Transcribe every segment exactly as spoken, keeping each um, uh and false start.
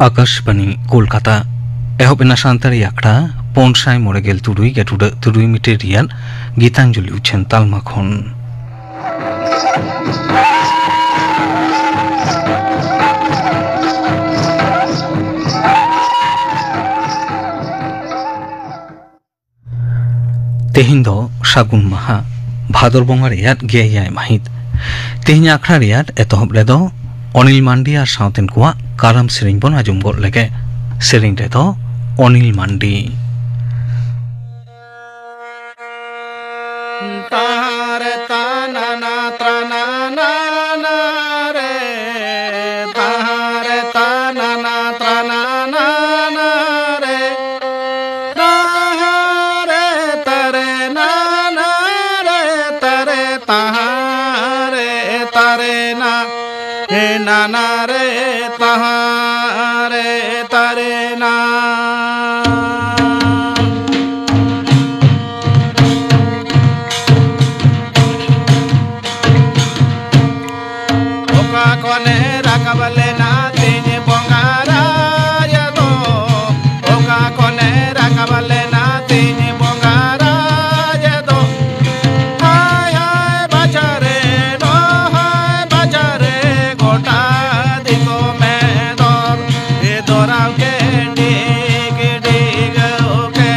ᱟᱠᱟᱥᱵᱟᱬᱤ ᱠᱳᱞᱠᱟᱛᱟ᱾ ᱮᱦᱚᱵ ᱮᱱᱟ ᱥᱟᱱᱛᱟᱲᱤ ᱟᱠᱷᱲᱟ ᱯᱩᱱ ᱥᱟᱭ ᱢᱚᱬᱮ ᱜᱮᱞ ᱛᱩᱨᱩᱭ ᱜᱮᱴᱩᱰᱟᱹᱜ ᱛᱩᱨᱩᱭ ᱢᱤᱴᱟᱨ ᱨᱮᱭᱟᱜ ᱜᱤᱛᱟᱧᱡᱚᱞᱤ ᱩᱪᱷᱟᱹᱱ ᱛᱟᱞᱢᱟ ᱠᱷᱚᱱ᱾ ᱛᱮᱦᱮᱧ ᱫᱚ ᱥᱟᱹᱜᱩᱱ ᱢᱟᱦᱟ, ᱵᱷᱟᱫᱚᱨ ᱵᱚᱸᱜᱟ ᱨᱮᱭᱟᱜ ᱜᱮᱞ ᱮᱭᱟᱭ ᱢᱟᱹᱦᱤᱛ᱾ ᱛᱮᱦᱮᱧ ᱟᱠᱷᱲᱟ ᱨᱮᱭᱟᱜ ᱮᱛᱚᱦᱚᱵ ᱨᱮᱫᱚ ᱚᱱᱤᱞ ᱢᱟᱱᱰᱤ ᱟᱨ ᱥᱟᱶᱛᱮᱱ ᱠᱚᱣᱟᱜ ᱠᱟᱨᱟᱢ ᱥᱮᱨᱮᱧ ᱵᱚᱱ ᱟᱸᱡᱚᱢ ᱜᱚᱫ ᱞᱮᱜᱮ᱾ ᱥᱮᱨᱮᱧ ᱨᱮᱫᱚ ᱚᱱᱤᱞ ᱢᱟᱱᱰᱤ᱾ ᱛᱟᱦᱟᱨᱮ ᱛᱟᱱᱟᱱᱟ ᱛᱨᱟᱱᱟᱱᱟ ᱨᱮ, ᱛᱟᱦᱟᱨᱮ ᱛᱟᱱᱟᱱᱟ ᱛᱨᱟᱱᱟᱱᱟ ᱨᱮ, ᱛᱟᱦᱟᱨᱮ ᱛᱟᱨᱮ ᱱᱟᱱᱟ ᱨᱮ, ᱛᱟᱨᱮ ᱛᱟᱦᱟᱨᱮ ᱛᱟᱨᱮ ᱱᱟ, ᱦᱮ ᱱᱟᱱᱟ ᱨᱮ ᱛᱟᱦᱟᱨᱮ ᱛᱟᱨᱮ ᱱᱟ᱾ ᱚᱠᱟ ᱠᱷᱚᱱᱮ ᱨᱟᱠᱟᱵ ᱞᱮᱱᱟ ᱛᱤᱧ ᱵᱚᱸᱜᱟ ᱨᱟᱡᱽ ᱫᱚ? ᱚᱠᱟ ᱠᱷᱚᱱᱮ ᱨᱟᱠᱟᱵ ᱞᱮᱱᱟ ᱛᱤᱧ ᱵᱚᱸᱜᱟ ᱨᱟᱡᱽ ᱫᱚ? ᱦᱟᱭ ᱦᱟᱭ ᱵᱟᱡᱟᱨ ᱨᱮ, ᱱᱚ ᱦᱟᱭ ᱵᱟᱡᱟᱨ ᱨᱮ, ᱜᱚᱴᱟ ᱫᱤᱠᱩ ᱢᱮᱫᱚᱨ ᱫᱚᱨᱟᱣ ᱠᱮ ᱰᱤᱜᱽ ᱰᱤᱜᱽ ᱠᱮ᱾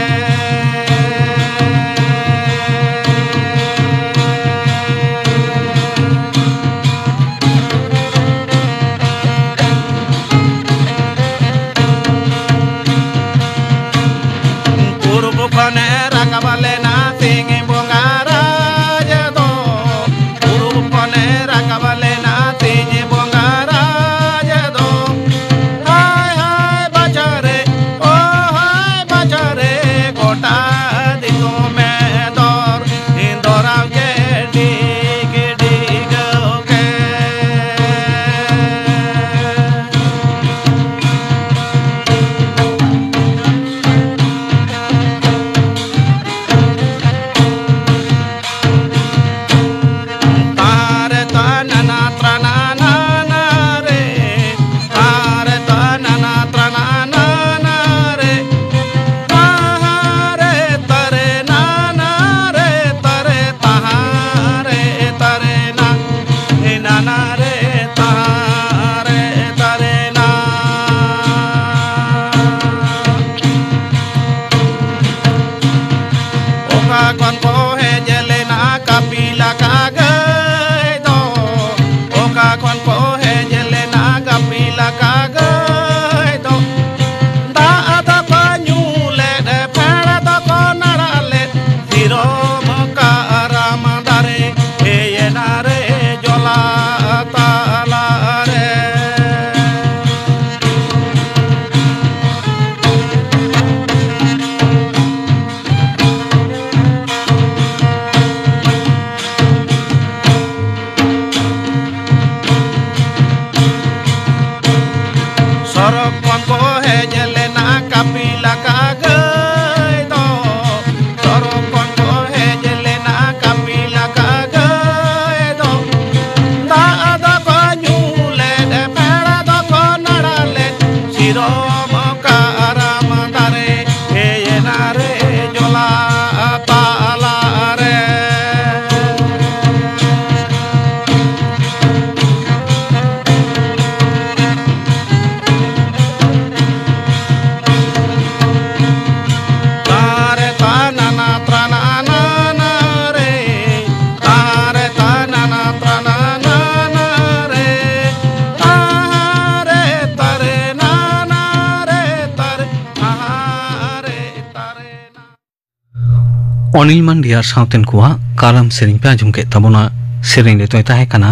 ᱚᱱᱤᱞ ᱢᱟᱱᱰᱤ ᱟᱨ ᱥᱟᱶᱛᱮᱱ ᱠᱚᱣᱟᱜ ᱠᱟᱨᱟᱢ ᱥᱮᱨᱮᱧ ᱯᱮ ᱟᱸᱡᱚᱢ ᱠᱮᱫ ᱛᱟᱵᱚᱱᱟ᱾ ᱥᱮᱨᱮᱧ ᱨᱮᱫᱚᱭ ᱛᱟᱦᱮᱸ ᱠᱟᱱᱟ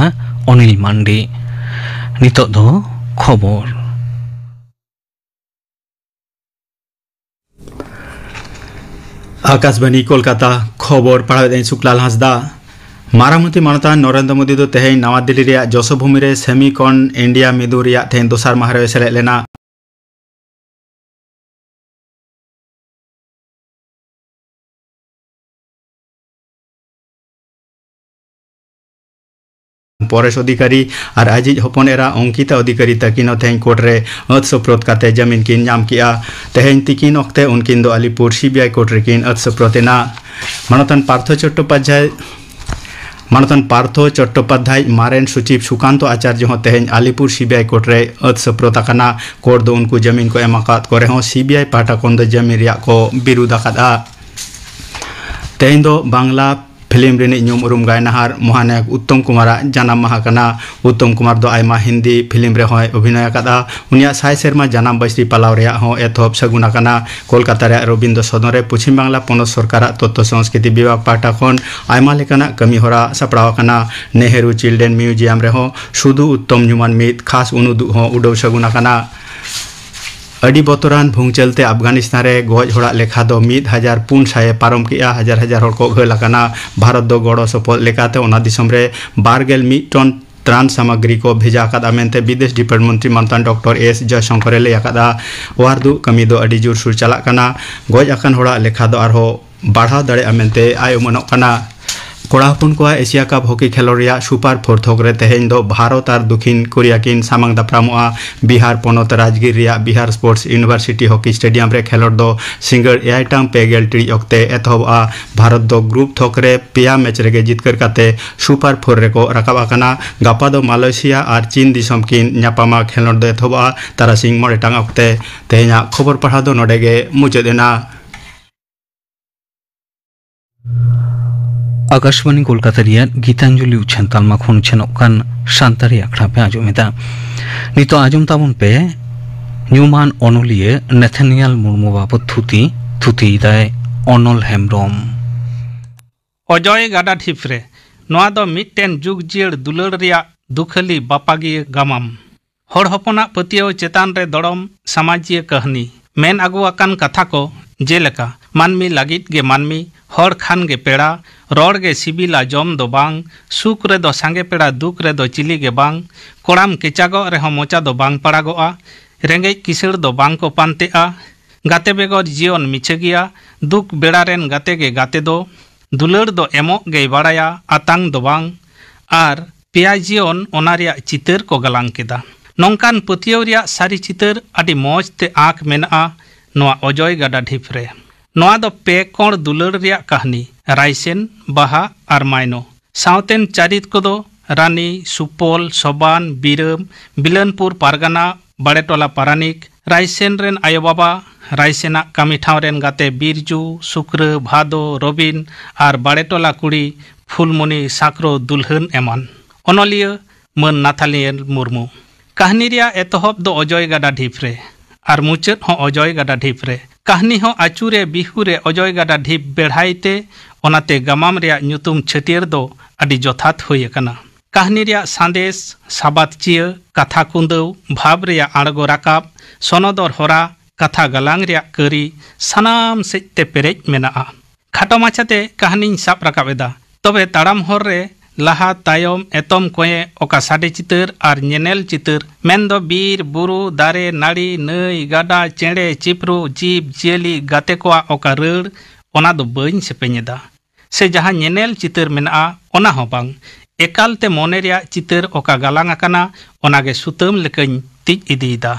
ᱚᱱᱤᱞ ᱢᱟᱱᱰᱤ᱾ ᱱᱤᱛᱚᱜ ᱫᱚ ᱠᱷᱚᱵᱚᱨ᱾ ᱟᱠᱟᱥᱵᱟᱱᱤ ᱠᱳᱞᱠᱟᱛᱟ, ᱠᱷᱚᱵᱚᱨ ᱯᱟᱲᱦᱟᱣᱮᱫᱟᱹᱧ ᱥᱩᱠᱞᱟᱞ ᱦᱟᱸᱥᱫᱟ᱾ ᱢᱟᱨᱟᱝ ᱢᱚᱱᱛᱨᱤ ᱢᱟᱱᱚᱛᱟᱱ ᱱᱚᱨᱮᱱᱫᱨᱚ ᱢᱳᱫᱤ ᱫᱚ ᱛᱮᱦᱮᱧ ᱱᱟᱣᱟ ᱫᱤᱞᱞᱤ ᱨᱮᱭᱟᱜ ᱡᱚᱥᱳᱵᱷᱩᱢᱤ ᱨᱮ ᱥᱮᱢᱤᱠᱚᱱ ᱤᱱᱰᱤᱭᱟ ᱢᱤᱫᱩᱱ ᱨᱮᱭᱟᱜ ᱛᱮᱦᱮᱧ ᱫᱚᱥᱟᱨ ᱢᱟᱦᱟ ᱨᱮ ᱥᱮᱞᱮᱫ ᱞᱮᱱᱟ᱾ ᱯᱚᱨᱮᱥ ᱚᱫᱷᱤᱠᱟᱨᱤ ᱟᱨ ᱟᱡᱤᱡ ᱦᱚᱯᱚᱱ ᱮᱨᱟ ᱚᱝᱠᱤᱛᱟ ᱚᱫᱷᱤᱠᱟᱨᱤ ᱛᱟᱹᱠᱤᱱ ᱦᱚᱸ ᱛᱮᱦᱮᱧ ᱠᱳᱨᱴ ᱨᱮ ᱟᱹᱛ ᱥᱳᱯᱨᱳᱫ ᱠᱟᱛᱮ ᱡᱟᱹᱢᱤᱱ ᱠᱤᱱ ᱧᱟᱢ ᱠᱮᱜᱼᱟ᱾ ᱛᱮᱦᱮᱧ ᱛᱤᱠᱤᱱ ᱚᱠᱛᱮ ᱩᱱᱠᱤᱱ ᱫᱚ ᱟᱞᱤᱯᱩᱨ ᱥᱤᱵᱤᱟᱭ ᱠᱳᱨᱴ ᱨᱮᱠᱤᱱ ᱟᱹᱛ ᱥᱳᱯᱨᱳᱫ ᱮᱱᱟ᱾ ᱢᱟᱱᱚᱛᱟᱱ ᱯᱟᱨᱛᱷᱚ ᱪᱚᱴᱴᱳᱯᱟᱫᱽᱫᱷᱟᱭ ᱢᱟᱱᱚᱛᱟᱱ ᱯᱟᱨᱛᱷᱚ ᱪᱚᱴᱴᱳᱯᱟᱫᱽᱫᱷᱟᱭ ᱢᱟᱨᱮᱱ ᱥᱚᱪᱤᱵᱽ ᱥᱩᱠᱟᱱᱛᱚ ᱟᱪᱟᱨᱡᱚ ᱦᱚᱸ ᱛᱮᱦᱮᱧ ᱟᱞᱤᱯᱩᱨ ᱥᱤᱵᱤᱟᱭ ᱠᱳᱨᱴ ᱨᱮ ᱟᱹᱛ ᱥᱳᱯᱨᱳᱫ ᱟᱠᱟᱱᱟ᱾ ᱠᱳᱨᱴ ᱫᱚ ᱩᱱᱠᱩ ᱡᱟᱹᱢᱤᱱ ᱠᱚ ᱮᱢ ᱟᱠᱟᱫ ᱠᱚ ᱨᱮᱦᱚᱸ ᱥᱤᱵᱤᱟᱭ ᱯᱟᱦᱴᱟ ᱠᱷᱚᱱ ᱫᱚ ᱡᱟᱹᱢᱤᱱ ᱨᱮᱭᱟᱜ ᱠᱚ ᱵᱤᱨᱩᱫ ᱟᱠᱟᱫᱼᱟ᱾ ᱛᱮᱦᱮᱧ ᱫᱚ ᱵᱟᱝᱞᱟ ᱯᱷᱤᱞᱢ ᱨᱤᱱᱤᱡ ᱧᱩᱢ ᱩᱨᱩᱢ ᱜᱟᱭᱱᱟᱦᱟᱨ ᱢᱚᱦᱟᱱᱟᱭᱚᱠ ᱩᱛᱛᱚᱢ ᱠᱩᱢᱟᱨᱟᱜ ᱡᱟᱱᱟᱢ ᱢᱟᱦᱟ ᱠᱟᱱᱟ᱾ ᱩᱛᱛᱚᱢ ᱠᱩᱢᱟᱨ ᱫᱚ ᱟᱭᱢᱟ ᱦᱤᱱᱫᱤ ᱯᱷᱤᱞᱢ ᱨᱮᱦᱚᱸᱭ ᱚᱵᱷᱤᱱᱚᱭ ᱟᱠᱟᱫᱼᱟ᱾ ᱩᱱᱤᱭᱟᱜ ᱥᱟᱭ ᱥᱮᱨᱢᱟ ᱡᱟᱱᱟᱢ ᱵᱟᱹᱭᱥᱤ ᱯᱟᱞᱟᱣ ᱨᱮᱭᱟᱜ ᱦᱚᱸ ᱮᱛᱚᱦᱚᱵ ᱥᱟᱹᱜᱩᱱ ᱟᱠᱟᱱᱟ᱾ ᱠᱳᱞᱠᱟᱛᱟ ᱨᱮᱭᱟᱜ ᱨᱚᱵᱤᱱᱫᱨᱚ ᱥᱚᱫᱚᱱ ᱨᱮ ᱯᱚᱪᱷᱤᱢ ᱵᱟᱝᱞᱟ ᱯᱚᱱᱚᱛ ᱥᱚᱨᱠᱟᱨᱟᱜ ᱛᱚᱛᱛᱷᱚ ᱥᱚᱝᱥᱠᱨᱤᱛᱤ ᱵᱤᱵᱷᱟᱜᱽ ᱯᱟᱦᱴᱟ ᱠᱷᱚᱱ ᱟᱭᱢᱟ ᱞᱮᱠᱟᱱᱟᱜ ᱠᱟᱹᱢᱤ ᱦᱚᱨᱟ ᱥᱟᱯᱲᱟᱣ ᱟᱠᱟᱱᱟ᱾ ᱱᱮᱦᱨᱩ ᱪᱤᱞᱰᱨᱮᱱ ᱢᱤᱣᱡᱤᱭᱟᱢ ᱨᱮᱦᱚᱸ ᱥᱩᱫᱷᱩ ᱩᱛᱛᱚᱢ ᱧᱩᱢᱟᱱ ᱢᱤᱫ ᱠᱷᱟᱥ ᱩᱱᱩᱫᱩᱜ ᱦᱚᱸ ᱩᱰᱟᱹᱣ ᱥᱟᱹᱜᱩᱱ ᱟᱠᱟᱱᱟ᱾ ᱟᱹᱰᱤ ᱵᱚᱛᱚᱨᱟᱱ ᱵᱷᱩᱝᱪᱟᱹᱞ ᱛᱮ ᱟᱯᱜᱟᱱᱤᱥᱛᱟᱱ ᱨᱮ ᱜᱚᱡ ᱦᱚᱲᱟᱜ ᱞᱮᱠᱷᱟ ᱫᱚ ᱢᱤᱫ ᱦᱟᱡᱟᱨ ᱯᱩᱱ ᱥᱟᱭ ᱮ ᱯᱟᱨᱚᱢ ᱠᱮᱜᱼᱟ᱾ ᱦᱟᱡᱟᱨ ᱦᱟᱡᱟᱨ ᱦᱚᱲ ᱠᱚ ᱜᱷᱟᱹᱞ ᱟᱠᱟᱱᱟ᱾ ᱵᱷᱟᱨᱚᱛ ᱫᱚ ᱜᱚᱲᱚ ᱥᱚᱯᱚᱦᱚᱫ ᱞᱮᱠᱟᱛᱮ ᱚᱱᱟ ᱫᱤᱥᱚᱢ ᱨᱮ ᱵᱟᱨ ᱜᱮᱞ ᱢᱤᱫ ᱴᱚᱱ ᱛᱨᱟᱱ ᱥᱟᱢᱟᱜᱨᱤ ᱠᱚ ᱵᱷᱮᱡᱟ ᱟᱠᱟᱫᱼᱟ ᱢᱮᱱᱛᱮ ᱵᱤᱫᱮᱥ ᱰᱤᱯᱟᱨᱴ ᱢᱚᱱᱛᱨᱤ ᱢᱟᱱᱛᱟᱱ ᱰᱚᱠᱴᱚᱨ ᱮᱥ ᱡᱚᱭᱥᱚᱝᱠᱚᱨ ᱮ ᱞᱟᱹᱭ ᱟᱠᱟᱫᱼᱟ᱾ ᱚᱣᱟᱨ ᱫᱩᱜ ᱠᱟᱹᱢᱤ ᱫᱚ ᱟᱹᱰᱤ ᱡᱳᱨᱥᱳᱨ ᱪᱟᱞᱟᱜ ᱠᱟᱱᱟ᱾ ᱜᱚᱡ ᱟᱠᱟᱱ ᱦᱚᱲᱟᱜ ᱞᱮᱠᱷᱟ ᱫᱚ ᱟᱨᱦᱚᱸ ᱵᱟᱲᱦᱟᱣ ᱫᱟᱲᱮᱭᱟᱜᱼᱟ ᱢᱮᱱᱛᱮ ᱟᱭ ᱩᱢᱟᱹᱱᱚᱜ ᱠᱟᱱᱟ᱾ ᱠᱚᱲᱟ ᱦᱚᱯᱚᱱ ᱠᱚᱣᱟᱜ ᱮᱥᱤᱭᱟ ᱠᱟᱯ ᱦᱚᱠᱤ ᱠᱷᱮᱞᱳᱰ ᱨᱮᱭᱟᱜ ᱥᱩᱯᱟᱨ ᱯᱷᱳᱨ ᱛᱷᱚᱠ ᱨᱮ ᱛᱮᱦᱮᱧ ᱫᱚ ᱵᱷᱟᱨᱚᱛ ᱟᱨ ᱫᱚᱠᱷᱤᱱ ᱠᱳᱨᱤᱭᱟ ᱠᱤᱱ ᱥᱟᱢᱟᱝ ᱫᱟᱯᱨᱟᱢᱚᱜᱼᱟ᱾ ᱵᱤᱦᱟᱨ ᱯᱚᱱᱚᱛ ᱨᱟᱡᱽᱜᱤᱨ ᱨᱮᱭᱟᱜ Bihar sports university hockey stadium ᱨᱮ ᱠᱷᱮᱞᱳᱰ ᱫᱚ ᱥᱤᱸᱜᱟᱹᱲ ᱮᱭᱟᱭ ᱴᱟᱲᱟᱝ ᱯᱮ ᱜᱮᱞ ᱴᱤᱲᱤᱡ ᱚᱠᱛᱮ ᱮᱛᱚᱦᱚᱵᱚᱜᱼᱟ᱾ ᱵᱷᱟᱨᱚᱛ ᱫᱚ ᱜᱨᱩᱯ ᱛᱷᱚᱠ ᱨᱮ ᱯᱮᱭᱟ ᱢᱮᱪ ᱨᱮᱜᱮ ᱡᱤᱛᱠᱟᱹᱨ ᱠᱟᱛᱮ ᱥᱩᱯᱟᱨ ᱯᱷᱳᱨ ᱨᱮᱠᱚ ᱨᱟᱠᱟᱵ ᱟᱠᱟᱱᱟ᱾ ᱜᱟᱯᱟ ᱫᱚ ᱢᱟᱞᱚᱭᱮᱥᱤᱭᱟ ᱟᱨ ᱪᱤᱱ ᱫᱤᱥᱚᱢ ᱠᱤᱱ ᱧᱟᱯᱟᱢᱟ᱾ ᱠᱷᱮᱞᱳᱰ ᱫᱚ ᱮᱛᱚᱦᱚᱵᱚᱜᱼᱟ ᱛᱟᱨᱟᱥᱤᱧ ᱢᱚᱬᱮ ᱴᱟᱲᱟᱝ ᱚᱠᱛᱮ᱾ ᱛᱮᱦᱮᱧᱟᱜ ᱠᱷᱚᱵᱚᱨ ᱯᱟᱲᱦᱟᱣ ᱫᱚ ᱱᱚᱰᱮ ᱜᱮ ᱢᱩᱪᱟᱹᱫ ᱮᱱᱟ᱾ ᱟᱠᱟᱥᱵᱟᱱᱤ ᱠᱳᱞᱠᱟᱛᱟ ᱨᱮᱭᱟᱜ ᱜᱤᱛᱟᱧᱡᱚᱞᱤ ᱩᱪᱷᱟᱹᱱ ᱛᱟᱞᱢᱟ ᱠᱷᱚᱱ ᱩᱪᱷᱟᱹᱱᱚᱜ ᱠᱟᱱ ᱥᱟᱱᱛᱟᱲᱤ ᱟᱠᱷᱲᱟ ᱯᱮ ᱟᱸᱡᱚᱢ ᱮᱫᱟ᱾ ᱱᱤᱛᱚᱜ ᱟᱸᱡᱚᱢ ᱛᱟᱵᱚᱱ ᱯᱮ ᱧᱩᱢᱟᱱ ᱚᱱᱚᱞᱤᱭᱟᱹ ᱱᱮᱛᱷᱟᱱᱤᱭᱟᱞ ᱢᱩᱨᱢᱩ ᱵᱟᱵᱚᱛ ᱛᱷᱩᱛᱤ᱾ ᱛᱷᱩᱛᱤᱭᱮᱫᱟᱭ ᱚᱱᱚᱞ ᱦᱮᱢᱵᱽᱨᱚᱢ᱾ ᱚᱡᱚᱭ ᱜᱟᱰᱟ ᱰᱷᱤᱯ ᱨᱮ᱾ ᱱᱚᱣᱟ ᱫᱚ ᱢᱤᱫᱴᱮᱱ ᱡᱩᱜᱽ ᱡᱤᱭᱟᱹᱲ ᱫᱩᱞᱟᱹᱲ ᱨᱮᱭᱟᱜ ᱫᱩᱠᱷᱟᱹᱞᱤ ᱵᱟᱯᱟᱜᱤᱭᱟᱹ ᱜᱟᱢᱟᱢ᱾ ᱦᱚᱲ ᱦᱚᱯᱚᱱᱟᱜ ᱯᱟᱹᱛᱭᱟᱹᱣ ᱪᱮᱛᱟᱱ ᱨᱮ ᱫᱚᱲᱚᱢ ᱥᱟᱢᱟᱡᱤᱭᱟᱹ ᱠᱟᱹᱦᱱᱤ᱾ ᱢᱮᱱ ᱟᱹᱜᱩ ᱟᱠᱟᱱ ᱠᱟᱛᱷᱟ ᱠᱚ ᱡᱮᱞᱮᱠᱟ, ᱢᱟᱹᱱᱢᱤ ᱞᱟᱹᱜᱤᱫ ᱜᱮ ᱢᱟᱹᱱᱢᱤ, ᱦᱚᱲ ᱠᱷᱟᱱ ᱜᱮ ᱯᱮᱲᱟ, ᱨᱚᱲ ᱜᱮ ᱥᱤᱵᱤᱞᱟ ᱡᱚᱢ ᱫᱚ ᱵᱟᱝ, ᱥᱩᱠ ᱨᱮᱫᱚ ᱥᱟᱸᱜᱮ ᱯᱮᱲᱟ, ᱫᱩᱠ ᱨᱮᱫᱚ ᱪᱤᱞᱤ ᱜᱮ ᱵᱟᱝ, ᱠᱚᱲᱟᱢ ᱠᱮᱪᱟᱜᱚᱜ ᱨᱮᱦᱚᱸ ᱢᱚᱪᱟ ᱫᱚ ᱵᱟᱝ ᱯᱟᱲᱟᱜᱚᱜᱼᱟ, ᱨᱮᱸᱜᱮᱡ ᱠᱤᱥᱟᱹᱬ ᱫᱚ ᱵᱟᱝ ᱠᱚ ᱯᱟᱱᱛᱮᱜᱼᱟ, ᱜᱟᱛᱮ ᱵᱮᱜᱚᱨ ᱡᱤᱭᱚᱱ ᱢᱤᱪᱷᱟᱹ ᱜᱮᱭᱟ, ᱫᱩᱠ ᱵᱮᱲᱟ ᱨᱮᱱ ᱜᱟᱛᱮ ᱜᱮ ᱜᱟᱛᱮ ᱫᱚ, ᱫᱩᱞᱟᱹᱲ ᱫᱚ ᱮᱢᱚᱜ ᱜᱮᱭ ᱵᱟᱲᱟᱭᱟ, ᱟᱛᱟᱝ ᱫᱚ ᱵᱟᱝ, ᱟᱨ ᱯᱮᱭᱟ ᱡᱤᱭᱚᱱ ᱚᱱᱟ ᱨᱮᱭᱟᱜ ᱪᱤᱛᱟᱹᱨ ᱠᱚ ᱜᱟᱞᱟᱝ ᱠᱮᱫᱟ᱾ ᱱᱚᱝᱠᱟᱱ ᱯᱟᱹᱛᱭᱟᱹᱣ ᱨᱮᱭᱟᱜ ᱥᱟᱹᱨᱤ ᱪᱤᱛᱟᱹᱨ ᱟᱹᱰᱤ ᱢᱚᱡᱽ ᱛᱮ ᱟᱸᱠ ᱢᱮᱱᱟᱜᱼᱟ ᱱᱚᱣᱟ ᱚᱡᱚᱭ ᱜᱟᱰᱟ ᱰᱷᱤᱯ ᱨᱮ᱾ ᱱᱚᱣᱟ ᱫᱚ ᱯᱮ ᱠᱚᱬ ᱫᱩᱞᱟᱹᱲ ᱨᱮᱭᱟᱜ ᱠᱟᱹᱦᱱᱤ, ᱨᱟᱭᱥᱮᱱ, ᱵᱟᱦᱟ ᱟᱨ ᱢᱟᱭᱱᱚ᱾ ᱥᱟᱶᱛᱮᱱ ᱪᱟᱹᱨᱤᱛ ᱠᱚᱫᱚ ᱨᱟᱱᱤ, ᱥᱩᱯᱚᱞ, ᱥᱚᱵᱟᱱ, ᱵᱤᱨᱟᱹᱢ, ᱵᱤᱞᱟᱹᱱᱯᱩᱨ ᱯᱟᱨᱜᱟᱱᱟ, ᱵᱟᱲᱮᱴᱚᱞᱟ ᱯᱟᱨᱟᱱᱤᱠ, ᱨᱟᱭᱥᱮᱱ ᱨᱮᱱ ᱟᱭᱳᱼᱵᱟᱵᱟ, ᱨᱟᱭᱥᱮᱱᱟᱜ ᱠᱟᱹᱢᱤ ᱴᱷᱟᱶ ᱨᱮᱱ ᱜᱟᱛᱮ ᱵᱤᱨᱡᱩ, ᱥᱩᱠᱨᱟᱹ, ᱵᱷᱟᱫᱚ, ᱨᱚᱵᱤᱱ ᱟᱨ ᱵᱟᱲᱮᱴᱚᱞᱟ ᱠᱩᱲᱤ ᱯᱷᱩᱞᱢᱩᱱᱤ, ᱥᱟᱸᱠᱨᱳ, ᱫᱩᱞᱦᱟᱹᱱ ᱮᱢᱟᱱ᱾ ᱚᱱᱚᱞᱤᱭᱟᱹ ᱢᱟᱹᱱ ᱱᱟᱛᱷᱟᱱᱤᱭᱮᱞ ᱢᱩᱨᱢᱩ᱾ ᱠᱟᱹᱦᱱᱤ ᱨᱮᱭᱟᱜ ᱮᱛᱚᱦᱚᱵ ᱫᱚ ᱚᱡᱚᱭ ᱜᱟᱰᱟ ᱰᱷᱤᱯ ᱨᱮ ᱟᱨ ᱢᱩᱪᱟᱹᱫ ᱦᱚᱸ ᱚᱡᱚᱭ ᱜᱟᱰᱟ ᱰᱷᱤᱯ ᱨᱮ᱾ ᱠᱟᱹᱦᱱᱤ ᱦᱚᱸ ᱟᱹᱪᱩᱨᱮ ᱵᱤᱦᱩᱨᱮ ᱚᱡᱚᱭ ᱜᱟᱰᱟ ᱰᱷᱤᱯ ᱵᱮᱲᱦᱟᱭ ᱛᱮ, ᱚᱱᱟᱛᱮ ᱜᱟᱢᱟᱢ ᱨᱮᱭᱟᱜ ᱧᱩᱛᱩᱢ ᱪᱷᱟᱹᱴᱭᱟᱹᱨ ᱫᱚ ᱟᱹᱰᱤ ᱡᱚᱛᱷᱟᱛ ᱦᱩᱭ ᱟᱠᱟᱱᱟ᱾ ᱠᱟᱹᱦᱱᱤ ᱨᱮᱭᱟᱜ ᱥᱟᱸᱫᱮᱥ, ᱥᱟᱵᱟᱫ ᱪᱤᱭᱟᱹ, ᱠᱟᱛᱷᱟ ᱠᱩᱸᱫᱟᱹᱣ, ᱵᱷᱟᱵᱽ ᱨᱮᱭᱟᱜ ᱟᱬᱜᱚ ᱨᱟᱠᱟᱵ, ᱥᱚᱱᱚᱫᱚᱨ ᱦᱚᱨᱟ, ᱠᱟᱛᱷᱟ ᱜᱟᱞᱟᱝ ᱨᱮᱭᱟᱜ ᱠᱟᱹᱨᱤ, ᱥᱟᱱᱟᱢ ᱥᱮᱫ ᱛᱮ ᱯᱮᱨᱮᱡ ᱢᱮᱱᱟᱜᱼᱟ᱾ ᱠᱷᱟᱴᱚ ᱢᱟᱪᱷᱟᱛᱮ ᱠᱟᱹᱦᱱᱤᱧ ᱥᱟᱵ ᱨᱟᱠᱟᱵ ᱮᱫᱟ᱾ ᱛᱚᱵᱮ ᱛᱟᱲᱟᱢ ᱦᱚᱨ ᱨᱮ ᱞᱟᱦᱟ ᱛᱟᱭᱚᱢ ᱮᱛᱚᱢ ᱠᱚᱸᱭᱮ ᱚᱠᱟ ᱥᱟᱰᱮ ᱪᱤᱛᱟᱹᱨ ᱟᱨ ᱧᱮᱱᱮᱞ ᱪᱤᱛᱟᱹᱨ, ᱢᱮᱱᱫᱚ ᱵᱤᱨ, ᱵᱩᱨᱩ, ᱫᱟᱨᱮ, ᱱᱟᱹᱲᱤ, ᱱᱟᱹᱭ, ᱜᱟᱰᱟ, ᱪᱮᱬᱮ, ᱪᱤᱯᱨᱩ, ᱡᱤᱵᱽ, ᱡᱤᱭᱟᱹᱞᱤ, ᱜᱟᱛᱮ ᱠᱚᱣᱟᱜ ᱚᱠᱟ ᱨᱟᱹᱲ, ᱚᱱᱟ ᱫᱚ ᱵᱟᱹᱧ ᱥᱮᱯᱮᱧ ᱮᱫᱟ᱾ ᱥᱮ ᱡᱟᱦᱟᱸ ᱧᱮᱱᱮᱞ ᱪᱤᱛᱟᱹᱨ ᱢᱮᱱᱟᱜᱼᱟ, ᱚᱱᱟ ᱦᱚᱸ ᱵᱟᱝ᱾ ᱮᱠᱟᱞ ᱛᱮ ᱢᱚᱱᱮ ᱨᱮᱭᱟᱜ ᱪᱤᱛᱟᱹᱨ ᱚᱠᱟ ᱜᱟᱞᱟᱝ ᱟᱠᱟᱱᱟ, ᱚᱱᱟ ᱜᱮ ᱥᱩᱛᱟᱹᱢ ᱞᱮᱠᱟᱧ ᱛᱤᱡ ᱤᱫᱤᱭᱮᱫᱟ᱾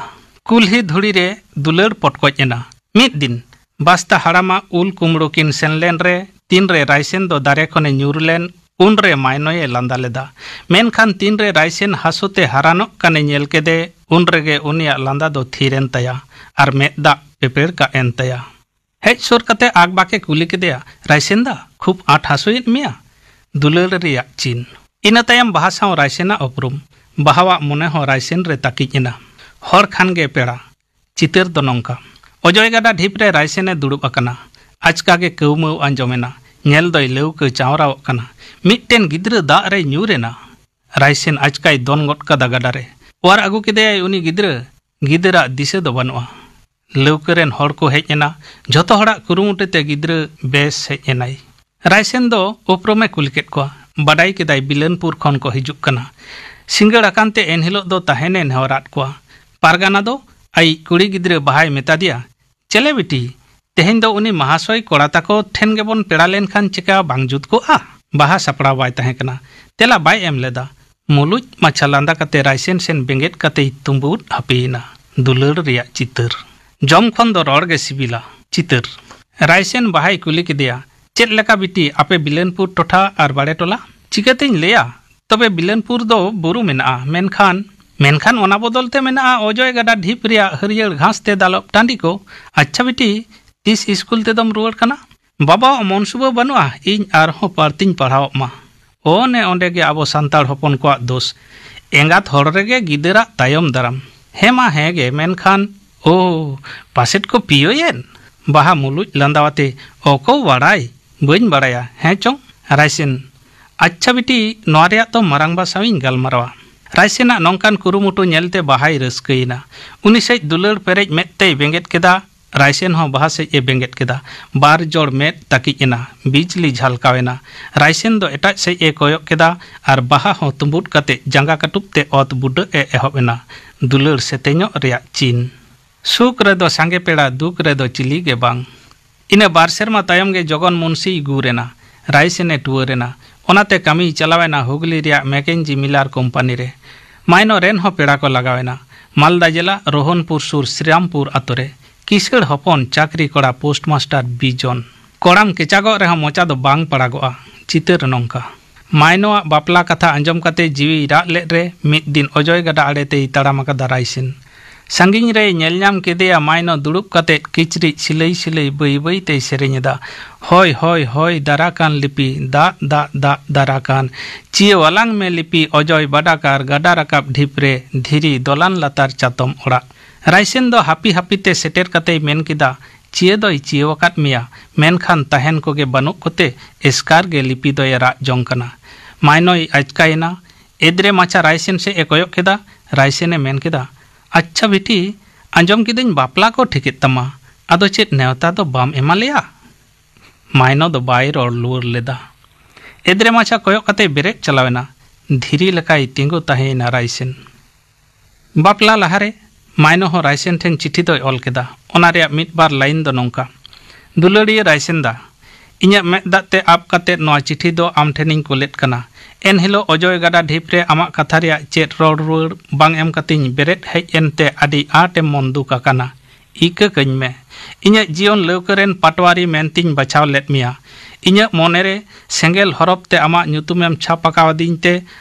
ᱠᱩᱞᱦᱤ ᱫᱷᱩᱲᱤ ᱨᱮ ᱫᱩᱞᱟᱹᱲ ᱯᱚᱴᱠᱚᱡ ᱮᱱᱟ᱾ ᱢᱤᱫ ᱫᱤᱱ ᱵᱟᱥᱛᱟ ᱦᱟᱲᱟᱢᱟᱜ ᱩᱞ ᱠᱩᱢᱲᱩ ᱠᱤᱱ ᱥᱮᱱ ᱞᱮᱱ ᱨᱮ, ᱛᱤᱱᱨᱮ ᱨᱟᱭᱥᱮᱱ ᱫᱚ ᱫᱟᱨᱮ ᱠᱷᱚᱱᱮ ᱧᱩᱨ ᱞᱮᱱ, ᱩᱱᱨᱮ ᱢᱟᱭᱱᱚᱭᱮ ᱞᱟᱸᱫᱟ ᱞᱮᱫᱟ᱾ ᱢᱮᱱᱠᱷᱟᱱ ᱛᱤᱱᱨᱮ ᱨᱟᱭᱥᱮᱱ ᱦᱟᱹᱥᱩ ᱛᱮ ᱦᱟᱨᱟᱱᱚᱜ ᱠᱟᱱᱮ ᱧᱮᱞ ᱠᱮᱫᱮ, ᱩᱱᱨᱮᱜᱮ ᱩᱱᱤᱭᱟᱜ ᱞᱟᱸᱫᱟ ᱫᱚ ᱛᱷᱤᱨ ᱮᱱ ᱛᱟᱭᱟ ᱟᱨ ᱢᱮᱫ ᱫᱟᱜ ᱯᱮᱯᱮᱲ ᱠᱟᱜ ᱮᱱ ᱛᱟᱭᱟ᱾ ᱦᱮᱡ ᱥᱩᱨ ᱠᱟᱛᱮ ᱟᱠᱵᱟᱠᱮ ᱠᱩᱞᱤ ᱠᱮᱫᱮᱭᱟ, "ᱨᱟᱭᱥᱮᱱ ᱫᱟ, ᱠᱷᱩᱵ ᱟᱸᱴ ᱦᱟᱹᱥᱩᱭᱮᱫ ᱢᱮᱭᱟ?" ᱫᱩᱞᱟᱹᱲ ᱨᱮᱭᱟᱜ ᱪᱤᱱ᱾ ᱤᱱᱟᱹ ᱛᱟᱭᱚᱢ ᱵᱟᱦᱟ ᱥᱟᱶ ᱨᱟᱭᱥᱮᱱᱟᱜ ᱩᱯᱨᱩᱢ᱾ ᱵᱟᱦᱟᱣᱟᱜ ᱢᱚᱱᱮ ᱦᱚᱸ ᱨᱟᱭᱥᱮᱱ ᱨᱮ ᱛᱟᱹᱠᱤᱡ ᱮᱱᱟ᱾ ᱦᱚᱲ ᱠᱷᱟᱱ ᱜᱮ ᱯᱮᱲᱟ᱾ ᱪᱤᱛᱟᱹᱨ ᱫᱚ ᱱᱚᱝᱠᱟ: ᱚᱡᱚᱭ ᱜᱟᱰᱟ ᱰᱷᱤᱯ ᱨᱮ ᱨᱟᱭᱥᱮᱱ ᱮ ᱫᱩᱲᱩᱵ ᱟᱠᱟᱱᱟ᱾ ᱟᱪᱠᱟ ᱜᱮ ᱠᱟᱹᱣᱢᱟᱹᱣ ᱟᱸᱡᱚᱢ ᱮᱱᱟ᱾ ᱧᱮᱞ ᱫᱚᱭ ᱞᱟᱹᱣᱠᱟᱹ ᱪᱟᱣᱨᱟᱣᱚᱜ ᱠᱟᱱᱟ᱾ ᱢᱤᱫᱴᱮᱱ ᱜᱤᱫᱽᱨᱟᱹ ᱫᱟᱜ ᱨᱮᱭ ᱧᱩᱨ ᱮᱱᱟ᱾ ᱨᱟᱭᱥᱮᱱ ᱟᱪᱠᱟᱭ ᱫᱚᱱ ᱜᱚᱫ ᱠᱟᱫᱟ ᱜᱟᱰᱟ ᱨᱮ᱾ ᱚᱣᱟᱨ ᱟᱹᱜᱩ ᱠᱮᱫᱮᱭᱟᱭ ᱩᱱᱤ ᱜᱤᱫᱽᱨᱟᱹ᱾ ᱜᱤᱫᱟᱹᱨᱟᱜ ᱫᱤᱥᱟᱹ ᱫᱚ ᱵᱟᱹᱱᱩᱜᱼᱟ᱾ ᱞᱟᱹᱣᱠᱟᱹ ᱨᱮᱱ ᱦᱚᱲ ᱠᱚ ᱦᱮᱡ ᱮᱱᱟ᱾ ᱡᱷᱚᱛᱚ ᱦᱚᱲᱟᱜ ᱠᱩᱨᱩᱢᱩᱴᱩ ᱛᱮ ᱜᱤᱫᱽᱨᱟᱹ ᱵᱮᱥ ᱦᱮᱡ ᱮᱱᱟᱭ᱾ ᱨᱟᱭᱥᱮᱱ ᱫᱚ ᱩᱯᱨᱩᱢᱮ ᱠᱩᱞᱤ ᱠᱮᱫ ᱠᱚᱣᱟ᱾ ᱵᱟᱰᱟᱭ ᱠᱮᱫᱟᱭ ᱵᱤᱞᱟᱹᱱᱯᱩᱨ ᱠᱷᱚᱱ ᱠᱚ ᱦᱤᱡᱩᱜ ᱠᱟᱱᱟ᱾ ᱥᱤᱸᱜᱟᱹᱲ ᱟᱠᱟᱱ ᱛᱮ ᱮᱱᱦᱤᱞᱳᱜ ᱫᱚ ᱛᱟᱦᱮᱱᱮ ᱱᱮᱦᱚᱨᱟᱫ ᱠᱚᱣᱟ᱾ ᱯᱟᱨᱜᱟᱱᱟ ᱫᱚ ᱟᱭᱤᱡ ᱠᱩᱲᱤ ᱜᱤᱫᱽᱨᱟᱹ ᱵᱟᱦᱟᱭ ᱢᱮᱛᱟ ᱫᱮᱭᱟ, "ᱪᱮᱞᱮ ᱵᱤᱴᱤ, ᱛᱮᱦᱮᱧ ᱫᱚ ᱩᱱᱤ ᱢᱟᱦᱟᱥᱚᱭ ᱠᱚᱲᱟ ᱛᱟᱠᱚ ᱴᱷᱮᱱ ᱜᱮᱵᱚᱱ ᱯᱮᱲᱟ ᱞᱮᱱᱠᱷᱟᱱ ᱪᱮᱠᱟ ᱵᱟᱝ ᱡᱩᱛ ᱠᱚᱜᱼᱟ?" ᱵᱟᱦᱟ ᱥᱟᱯᱲᱟᱣ ᱵᱟᱭ ᱛᱟᱦᱮᱸ ᱠᱟᱱᱟ᱾ ᱛᱮᱞᱟ ᱵᱟᱭ ᱮᱢ ᱞᱮᱫᱟ᱾ ᱢᱩᱞᱩᱡ ᱢᱟᱪᱷᱟ ᱞᱟᱸᱫᱟ ᱠᱟᱛᱮ ᱨᱟᱭᱥᱮᱱ ᱥᱮᱱ ᱵᱮᱸᱜᱮᱫ ᱠᱟᱛᱮᱭ ᱛᱩᱸᱵᱩᱫ ᱦᱟᱹᱯᱤᱭᱮᱱᱟ᱾ ᱫᱩᱞᱟᱹᱲ ᱨᱮᱭᱟᱜ ᱪᱤᱛᱟᱹᱨ᱾ ᱡᱚᱢ ᱠᱷᱚᱱ ᱫᱚ ᱨᱚᱲ ᱜᱮ ᱥᱤᱵᱤᱞᱟ᱾ ᱪᱤᱛᱟᱹᱨ᱾ ᱨᱟᱭᱥᱮᱱ ᱵᱟᱦᱟᱭ ᱠᱩᱞᱤ ᱠᱮᱫᱮᱭᱟ, "ᱪᱮᱫ ᱞᱮᱠᱟ ᱵᱤᱴᱤ, ᱟᱯᱮ ᱵᱤᱞᱟᱹᱱᱯᱩᱨ ᱴᱚᱴᱷᱟ ᱟᱨ ᱵᱟᱲᱮ ᱴᱚᱞᱟ?" "ᱪᱤᱠᱟᱹᱛᱤᱧ ᱞᱟᱹᱭᱟ? ᱛᱚᱵᱮ ᱵᱤᱞᱟᱹᱱᱯᱩᱨ ᱫᱚ ᱵᱩᱨᱩ ᱢᱮᱱᱟᱜᱼᱟ, ᱢᱮᱱᱠᱷᱟᱱ, ᱢᱮᱱᱠᱷᱟᱱ ᱚᱱᱟ ᱵᱚᱫᱚᱞ ᱛᱮ ᱢᱮᱱᱟᱜᱼᱟ ᱚᱡᱚᱭ ᱜᱟᱰᱟ ᱰᱷᱤᱯ ᱨᱮᱭᱟᱜ ᱦᱟᱹᱨᱭᱟᱹᱲ ᱜᱷᱟᱥ ᱛᱮ ᱫᱟᱞᱚᱵ ᱴᱟᱺᱰᱤ ᱠᱚ᱾ ᱟᱪᱪᱷᱟ ᱵᱤᱴᱤ, ᱛᱤᱥ ᱤᱥᱠᱩᱞ ᱛᱮᱫᱚᱢ ᱨᱩᱣᱟᱹᱲ ᱠᱟᱱᱟ?" "ᱵᱟᱵᱟ, ᱢᱚᱱ ᱥᱩᱵᱟᱹ ᱵᱟᱹᱱᱩᱜᱼᱟ, ᱤᱧ ᱟᱨᱦᱚᱸ ᱵᱟᱹᱲᱛᱤᱧ ᱯᱟᱲᱦᱟᱣᱚᱜ ᱢᱟ᱾" ᱚᱱᱮ ᱚᱸᱰᱮ ᱜᱮ ᱟᱵᱚ ᱥᱟᱱᱛᱟᱲ ᱦᱚᱯᱚᱱ ᱠᱚᱣᱟᱜ ᱫᱳᱥ᱾ ᱮᱸᱜᱟᱛ ᱦᱚᱲ ᱨᱮᱜᱮ ᱜᱤᱫᱟᱹᱨᱟᱜ ᱛᱟᱭᱚᱢ ᱫᱟᱨᱟᱢ᱾ ᱦᱮᱸ ᱢᱟ ᱦᱮᱸ ᱜᱮ, ᱢᱮᱱᱠᱷᱟᱱ, ᱳ, ᱯᱟᱥᱮᱫ ᱠᱚ ᱯᱤᱭᱳᱭᱮᱱ? ᱵᱟᱦᱟ ᱢᱩᱞᱩᱡ ᱞᱟᱸᱫᱟᱣᱟᱛᱮ, "ᱚᱠᱚ ᱵᱟᱲᱟᱭ, ᱵᱟᱹᱧ ᱵᱟᱲᱟᱭᱟ, ᱦᱮᱸ ᱪᱚᱝ?" ᱨᱟᱭᱥᱮᱱ, "ᱟᱪᱪᱷᱟ ᱵᱤᱴᱤ, ᱱᱚᱣᱟ ᱨᱮᱭᱟᱜ ᱛᱚ ᱢᱟᱨᱟᱝᱵᱟ ᱥᱟᱶ ᱤᱧ ᱜᱟᱞᱢᱟᱨᱟᱣᱟ᱾" ᱨᱟᱭᱥᱮᱱᱟᱜ ᱱᱚᱝᱠᱟᱱ ᱠᱩᱨᱩᱢᱩᱴᱩ ᱧᱮᱞᱛᱮ ᱵᱟᱦᱟᱭ ᱨᱟᱹᱥᱠᱟᱹᱭᱮᱱᱟ᱾ ᱩᱱᱤ ᱥᱮᱡ ᱫᱩᱞᱟᱹᱲ ᱯᱮᱨᱮᱡ ᱢᱮᱫ ᱛᱮᱭ ᱵᱮᱸᱜᱮᱫ ᱠᱮᱫᱟ᱾ ᱨᱟᱭᱥᱮᱱ ᱦᱚᱸ ᱵᱟᱦᱟ ᱥᱮᱡ ᱮ ᱵᱮᱸᱜᱮᱫ ᱠᱮᱫᱟ᱾ ᱵᱟᱨ ᱡᱚᱲ ᱢᱮᱫ ᱛᱟᱹᱠᱤᱡ ᱮᱱᱟ᱾ ᱵᱤᱡᱽᱞᱤ ᱡᱷᱟᱞᱠᱟᱣ ᱮᱱᱟ᱾ ᱨᱟᱭᱥᱮᱱ ᱫᱚ ᱮᱴᱟᱜ ᱥᱮᱡ ᱮ ᱠᱚᱭᱚᱜ ᱠᱮᱫᱟ ᱟᱨ ᱵᱟᱦᱟ ᱦᱚᱸ ᱛᱩᱸᱵᱩᱫ ᱠᱟᱛᱮ ᱡᱟᱸᱜᱟ ᱠᱟᱹᱴᱩᱵ ᱛᱮ ᱚᱛ ᱵᱩᱰᱟᱹᱜ ᱮ ᱮᱦᱚᱵ ᱮᱱᱟ᱾ ᱫᱩᱞᱟᱹᱲ ᱥᱮᱛᱮᱧᱚᱜ ᱨᱮᱭᱟᱜ ᱪᱤᱱ᱾ ᱥᱩᱠ ᱨᱮᱫᱚ ᱥᱟᱸᱜᱮ ᱯᱮᱲᱟ, ᱫᱩᱠ ᱨᱮᱫᱚ ᱪᱤᱞᱤ ᱜᱮ ᱵᱟᱝ᱾ ᱤᱱᱟᱹ ᱵᱟᱨ ᱥᱮᱨᱢᱟ ᱛᱟᱭᱚᱢ ᱜᱮ ᱡᱚᱜᱚᱱ ᱢᱩᱱᱥᱤᱭ ᱜᱩᱨ ᱮᱱᱟ᱾ ᱨᱟᱭᱥᱮᱱ ᱮ ᱴᱩᱣᱟᱹᱨ ᱮᱱᱟ᱾ ᱚᱱᱟᱛᱮ ᱠᱟᱹᱢᱤᱭ ᱪᱟᱞᱟᱣ ᱮᱱᱟ ᱦᱩᱜᱽᱞᱤ ᱨᱮᱭᱟᱜ ᱢᱮᱠᱮᱱᱡᱤ ᱢᱤᱞᱟᱨ ᱠᱳᱢᱯᱟᱱᱤ ᱨᱮ᱾ ᱢᱟᱭᱱᱚ ᱨᱮᱱ ᱦᱚᱸ ᱯᱮᱲᱟ ᱠᱚ ᱞᱟᱜᱟᱣ ᱮᱱᱟ᱾ ᱢᱟᱞᱫᱟ ᱡᱮᱞᱟ ᱨᱳᱦᱚᱱᱯᱩᱨ ᱥᱩᱨ ᱥᱨᱤᱨᱟᱢᱯᱩᱨ ᱟᱛᱳ ᱨᱮ᱾ ᱠᱤᱥᱟᱹᱲ ᱦᱚᱯᱚᱱ ᱪᱟᱹᱠᱨᱤ ᱠᱚᱲᱟ ᱯᱳᱥᱴᱢᱟᱥᱴᱟᱨ ᱵᱤᱡᱚᱱ᱾ ᱠᱚᱲᱟᱢ ᱠᱮᱪᱟᱜᱚᱜ ᱨᱮᱦᱚᱸ ᱢᱚᱪᱟ ᱫᱚ ᱵᱟᱝ ᱯᱟᱲᱟᱜᱚᱜᱼᱟ᱾ ᱪᱤᱛᱟᱹᱨ ᱱᱚᱝᱠᱟ᱾ ᱢᱟᱭᱱᱚᱣᱟᱜ ᱵᱟᱯᱞᱟ ᱠᱟᱛᱷᱟ ᱟᱸᱡᱚᱢ ᱠᱟᱛᱮ ᱡᱤᱣᱤᱭ ᱨᱟᱜ ᱞᱮᱫ ᱨᱮ ᱢᱤᱫ ᱫᱤᱱ ᱚᱡᱚᱭ ᱜᱟᱰᱟ ᱟᱲᱮ ᱛᱮᱭ ᱛᱟᱲᱟᱢ ᱟᱠᱟᱫᱟ ᱨᱟᱭᱥᱮᱱ᱾ ᱥᱟᱺᱜᱤᱧ ᱨᱮᱭ ᱧᱮᱞ ᱧᱟᱢ ᱠᱮᱫᱮᱭᱟ ᱢᱟᱭᱱᱚ ᱫᱩᱲᱩᱵ ᱠᱟᱛᱮ ᱠᱤᱪᱨᱤᱡ ᱥᱤᱞᱟᱹᱭ ᱥᱤᱞᱟᱹᱭ ᱵᱟᱹᱭ ᱵᱟᱹᱭ ᱛᱮᱭ ᱥᱮᱨᱮᱧ ᱮᱫᱟ᱾ ᱦᱚᱭ, ᱦᱚᱭ, ᱦᱚᱭ, ᱫᱟᱨᱟ ᱠᱟᱱ ᱞᱤᱯᱤ, ᱫᱟᱜ, ᱫᱟᱜ, ᱫᱟᱜ, ᱫᱟᱨᱟ ᱠᱟᱱ᱾ ᱪᱤᱭᱟᱹ ᱣᱟᱞᱟᱝ ᱢᱮ ᱞᱤᱯᱤ, ᱚᱡᱚᱭ ᱵᱟᱰᱟᱠᱟᱨ, ᱜᱟᱰᱟ ᱨᱟᱠᱟᱵ ᱰᱷᱤᱯ ᱨᱮ, ᱫᱷᱤᱨᱤ ᱫᱚᱞᱟᱱ ᱞᱟᱛᱟᱨ ᱪᱟᱛᱚᱢ ᱚᱲᱟᱜ᱾ ᱨᱟᱭᱥᱮᱱ ᱫᱚ ᱦᱟᱹᱯᱤ ᱦᱟᱹᱯᱤ ᱛᱮ ᱥᱮᱴᱮᱨ ᱠᱟᱛᱮᱭ ᱢᱮᱱ ᱠᱮᱫᱟ, ᱪᱤᱭᱟᱹ ᱫᱚᱭ ᱪᱤᱭᱟᱹᱣ ᱟᱠᱟᱫ ᱢᱮᱭᱟ, ᱢᱮᱱᱠᱷᱟᱱ ᱛᱟᱦᱮᱱ ᱠᱚᱜᱮ ᱵᱟᱹᱱᱩᱜ ᱠᱚᱛᱮ ᱮᱥᱠᱟᱨ ᱜᱮ ᱞᱤᱯᱤ ᱫᱚᱭ ᱨᱟᱜ ᱡᱚᱝ ᱠᱟᱱᱟ᱾ ᱢᱟᱭᱱᱚᱭ ᱟᱪᱠᱟᱭᱮᱱᱟ᱾ ᱮᱫᱽᱨᱮ ᱢᱟᱪᱷᱟ ᱨᱟᱭᱥᱮᱱ ᱥᱮᱫ ᱮ ᱠᱚᱭᱚᱜ ᱠᱮᱫᱟ᱾ ᱨᱟᱭᱥᱮᱱ ᱮ ᱢᱮᱱ ᱠᱮᱫᱟ, "ᱟᱪᱪᱷᱟ ᱵᱤᱴᱤ, ᱟᱸᱡᱚᱢ ᱠᱤᱫᱟᱹᱧ ᱵᱟᱯᱞᱟ ᱠᱚ ᱴᱷᱤᱠᱮᱫ ᱛᱟᱢᱟ, ᱟᱫᱚ ᱪᱮᱫ ᱱᱮᱣᱛᱟ ᱫᱚ ᱵᱟᱢ ᱮᱢᱟ ᱞᱮᱭᱟ?" ᱢᱟᱭᱱᱚ ᱫᱚ ᱵᱟᱭ ᱨᱚᱲ ᱞᱩᱣᱟᱹᱨ ᱞᱮᱫᱟ᱾ ᱮᱫᱽᱨᱮ ᱢᱟᱪᱷᱟ ᱠᱚᱭᱚᱜ ᱠᱟᱛᱮ ᱵᱮᱨᱮᱫ ᱪᱟᱞᱟᱣᱮᱱᱟ᱾ ᱫᱷᱤᱨᱤ ᱞᱮᱠᱟᱭ ᱛᱤᱸᱜᱩ ᱛᱟᱦᱮᱸᱭᱮᱱᱟ ᱨᱟᱭᱥᱮᱱ᱾ ᱵᱟᱯᱞᱟ ᱞᱟᱦᱟᱨᱮ ᱢᱟᱭᱱᱚ ᱦᱚᱸ ᱨᱟᱭᱥᱮᱱ ᱴᱷᱮᱱ ᱪᱤᱴᱷᱤ ᱫᱚᱭ ᱚᱞ ᱠᱮᱫᱟ᱾ ᱚᱱᱟ ᱨᱮᱭᱟᱜ ᱢᱤᱫ ᱵᱟᱨ ᱞᱟᱭᱤᱱ ᱫᱚ ᱱᱚᱝᱠᱟ: "ᱫᱩᱞᱟᱹᱲᱤᱭᱟᱹ ᱨᱟᱭᱥᱮᱱ ᱫᱟ, ᱤᱧᱟᱹᱜ ᱢᱮᱫ ᱫᱟᱜ ᱛᱮ ᱟᱵ ᱠᱟᱛᱮ ᱱᱚᱣᱟ ᱪᱤᱴᱷᱤ ᱫᱚ ᱟᱢ ᱴᱷᱮᱱᱤᱧ ᱠᱩᱞᱮᱫ ᱠᱟᱱᱟ᱾ ᱮᱱᱦᱤᱞᱳᱜ ᱚᱡᱚᱭ ᱜᱟᱰᱟ ᱰᱷᱤᱯ ᱨᱮ ᱟᱢᱟᱜ ᱠᱟᱛᱷᱟ ᱨᱮᱭᱟᱜ ᱪᱮᱫ ᱨᱚᱲ ᱨᱩᱣᱟᱹᱲ ᱵᱟᱝ ᱮᱢ ᱠᱟᱛᱮᱧ ᱵᱮᱨᱮᱫ ᱦᱮᱡ ᱮᱱᱛᱮ ᱟᱹᱰᱤ ᱟᱸᱴ ᱮᱢ ᱢᱚᱱ ᱫᱩᱠ ᱟᱠᱟᱱᱟ᱾ ᱤᱠᱟᱹ ᱠᱟᱹᱧ ᱢᱮ᱾ ᱤᱧᱟᱹᱜ ᱡᱤᱭᱚᱱ ᱞᱟᱹᱣᱠᱟᱹ ᱨᱮᱱ ᱯᱟᱴᱣᱟᱨᱤ ᱢᱮᱱᱛᱤᱧ ᱵᱟᱪᱷᱟᱣ ᱞᱮᱫ ᱢᱮᱭᱟ᱾ ᱤᱧᱟᱹᱜ ᱢᱚᱱᱮᱨᱮ ᱥᱮᱸᱜᱮᱞ ᱦᱚᱨᱚᱯ ᱛᱮ ᱟᱢᱟᱜ ᱧᱩᱛᱩᱢᱮᱢ ᱪᱷᱟᱯ ᱟᱠᱟᱣᱟᱫᱤᱧ ᱛᱮ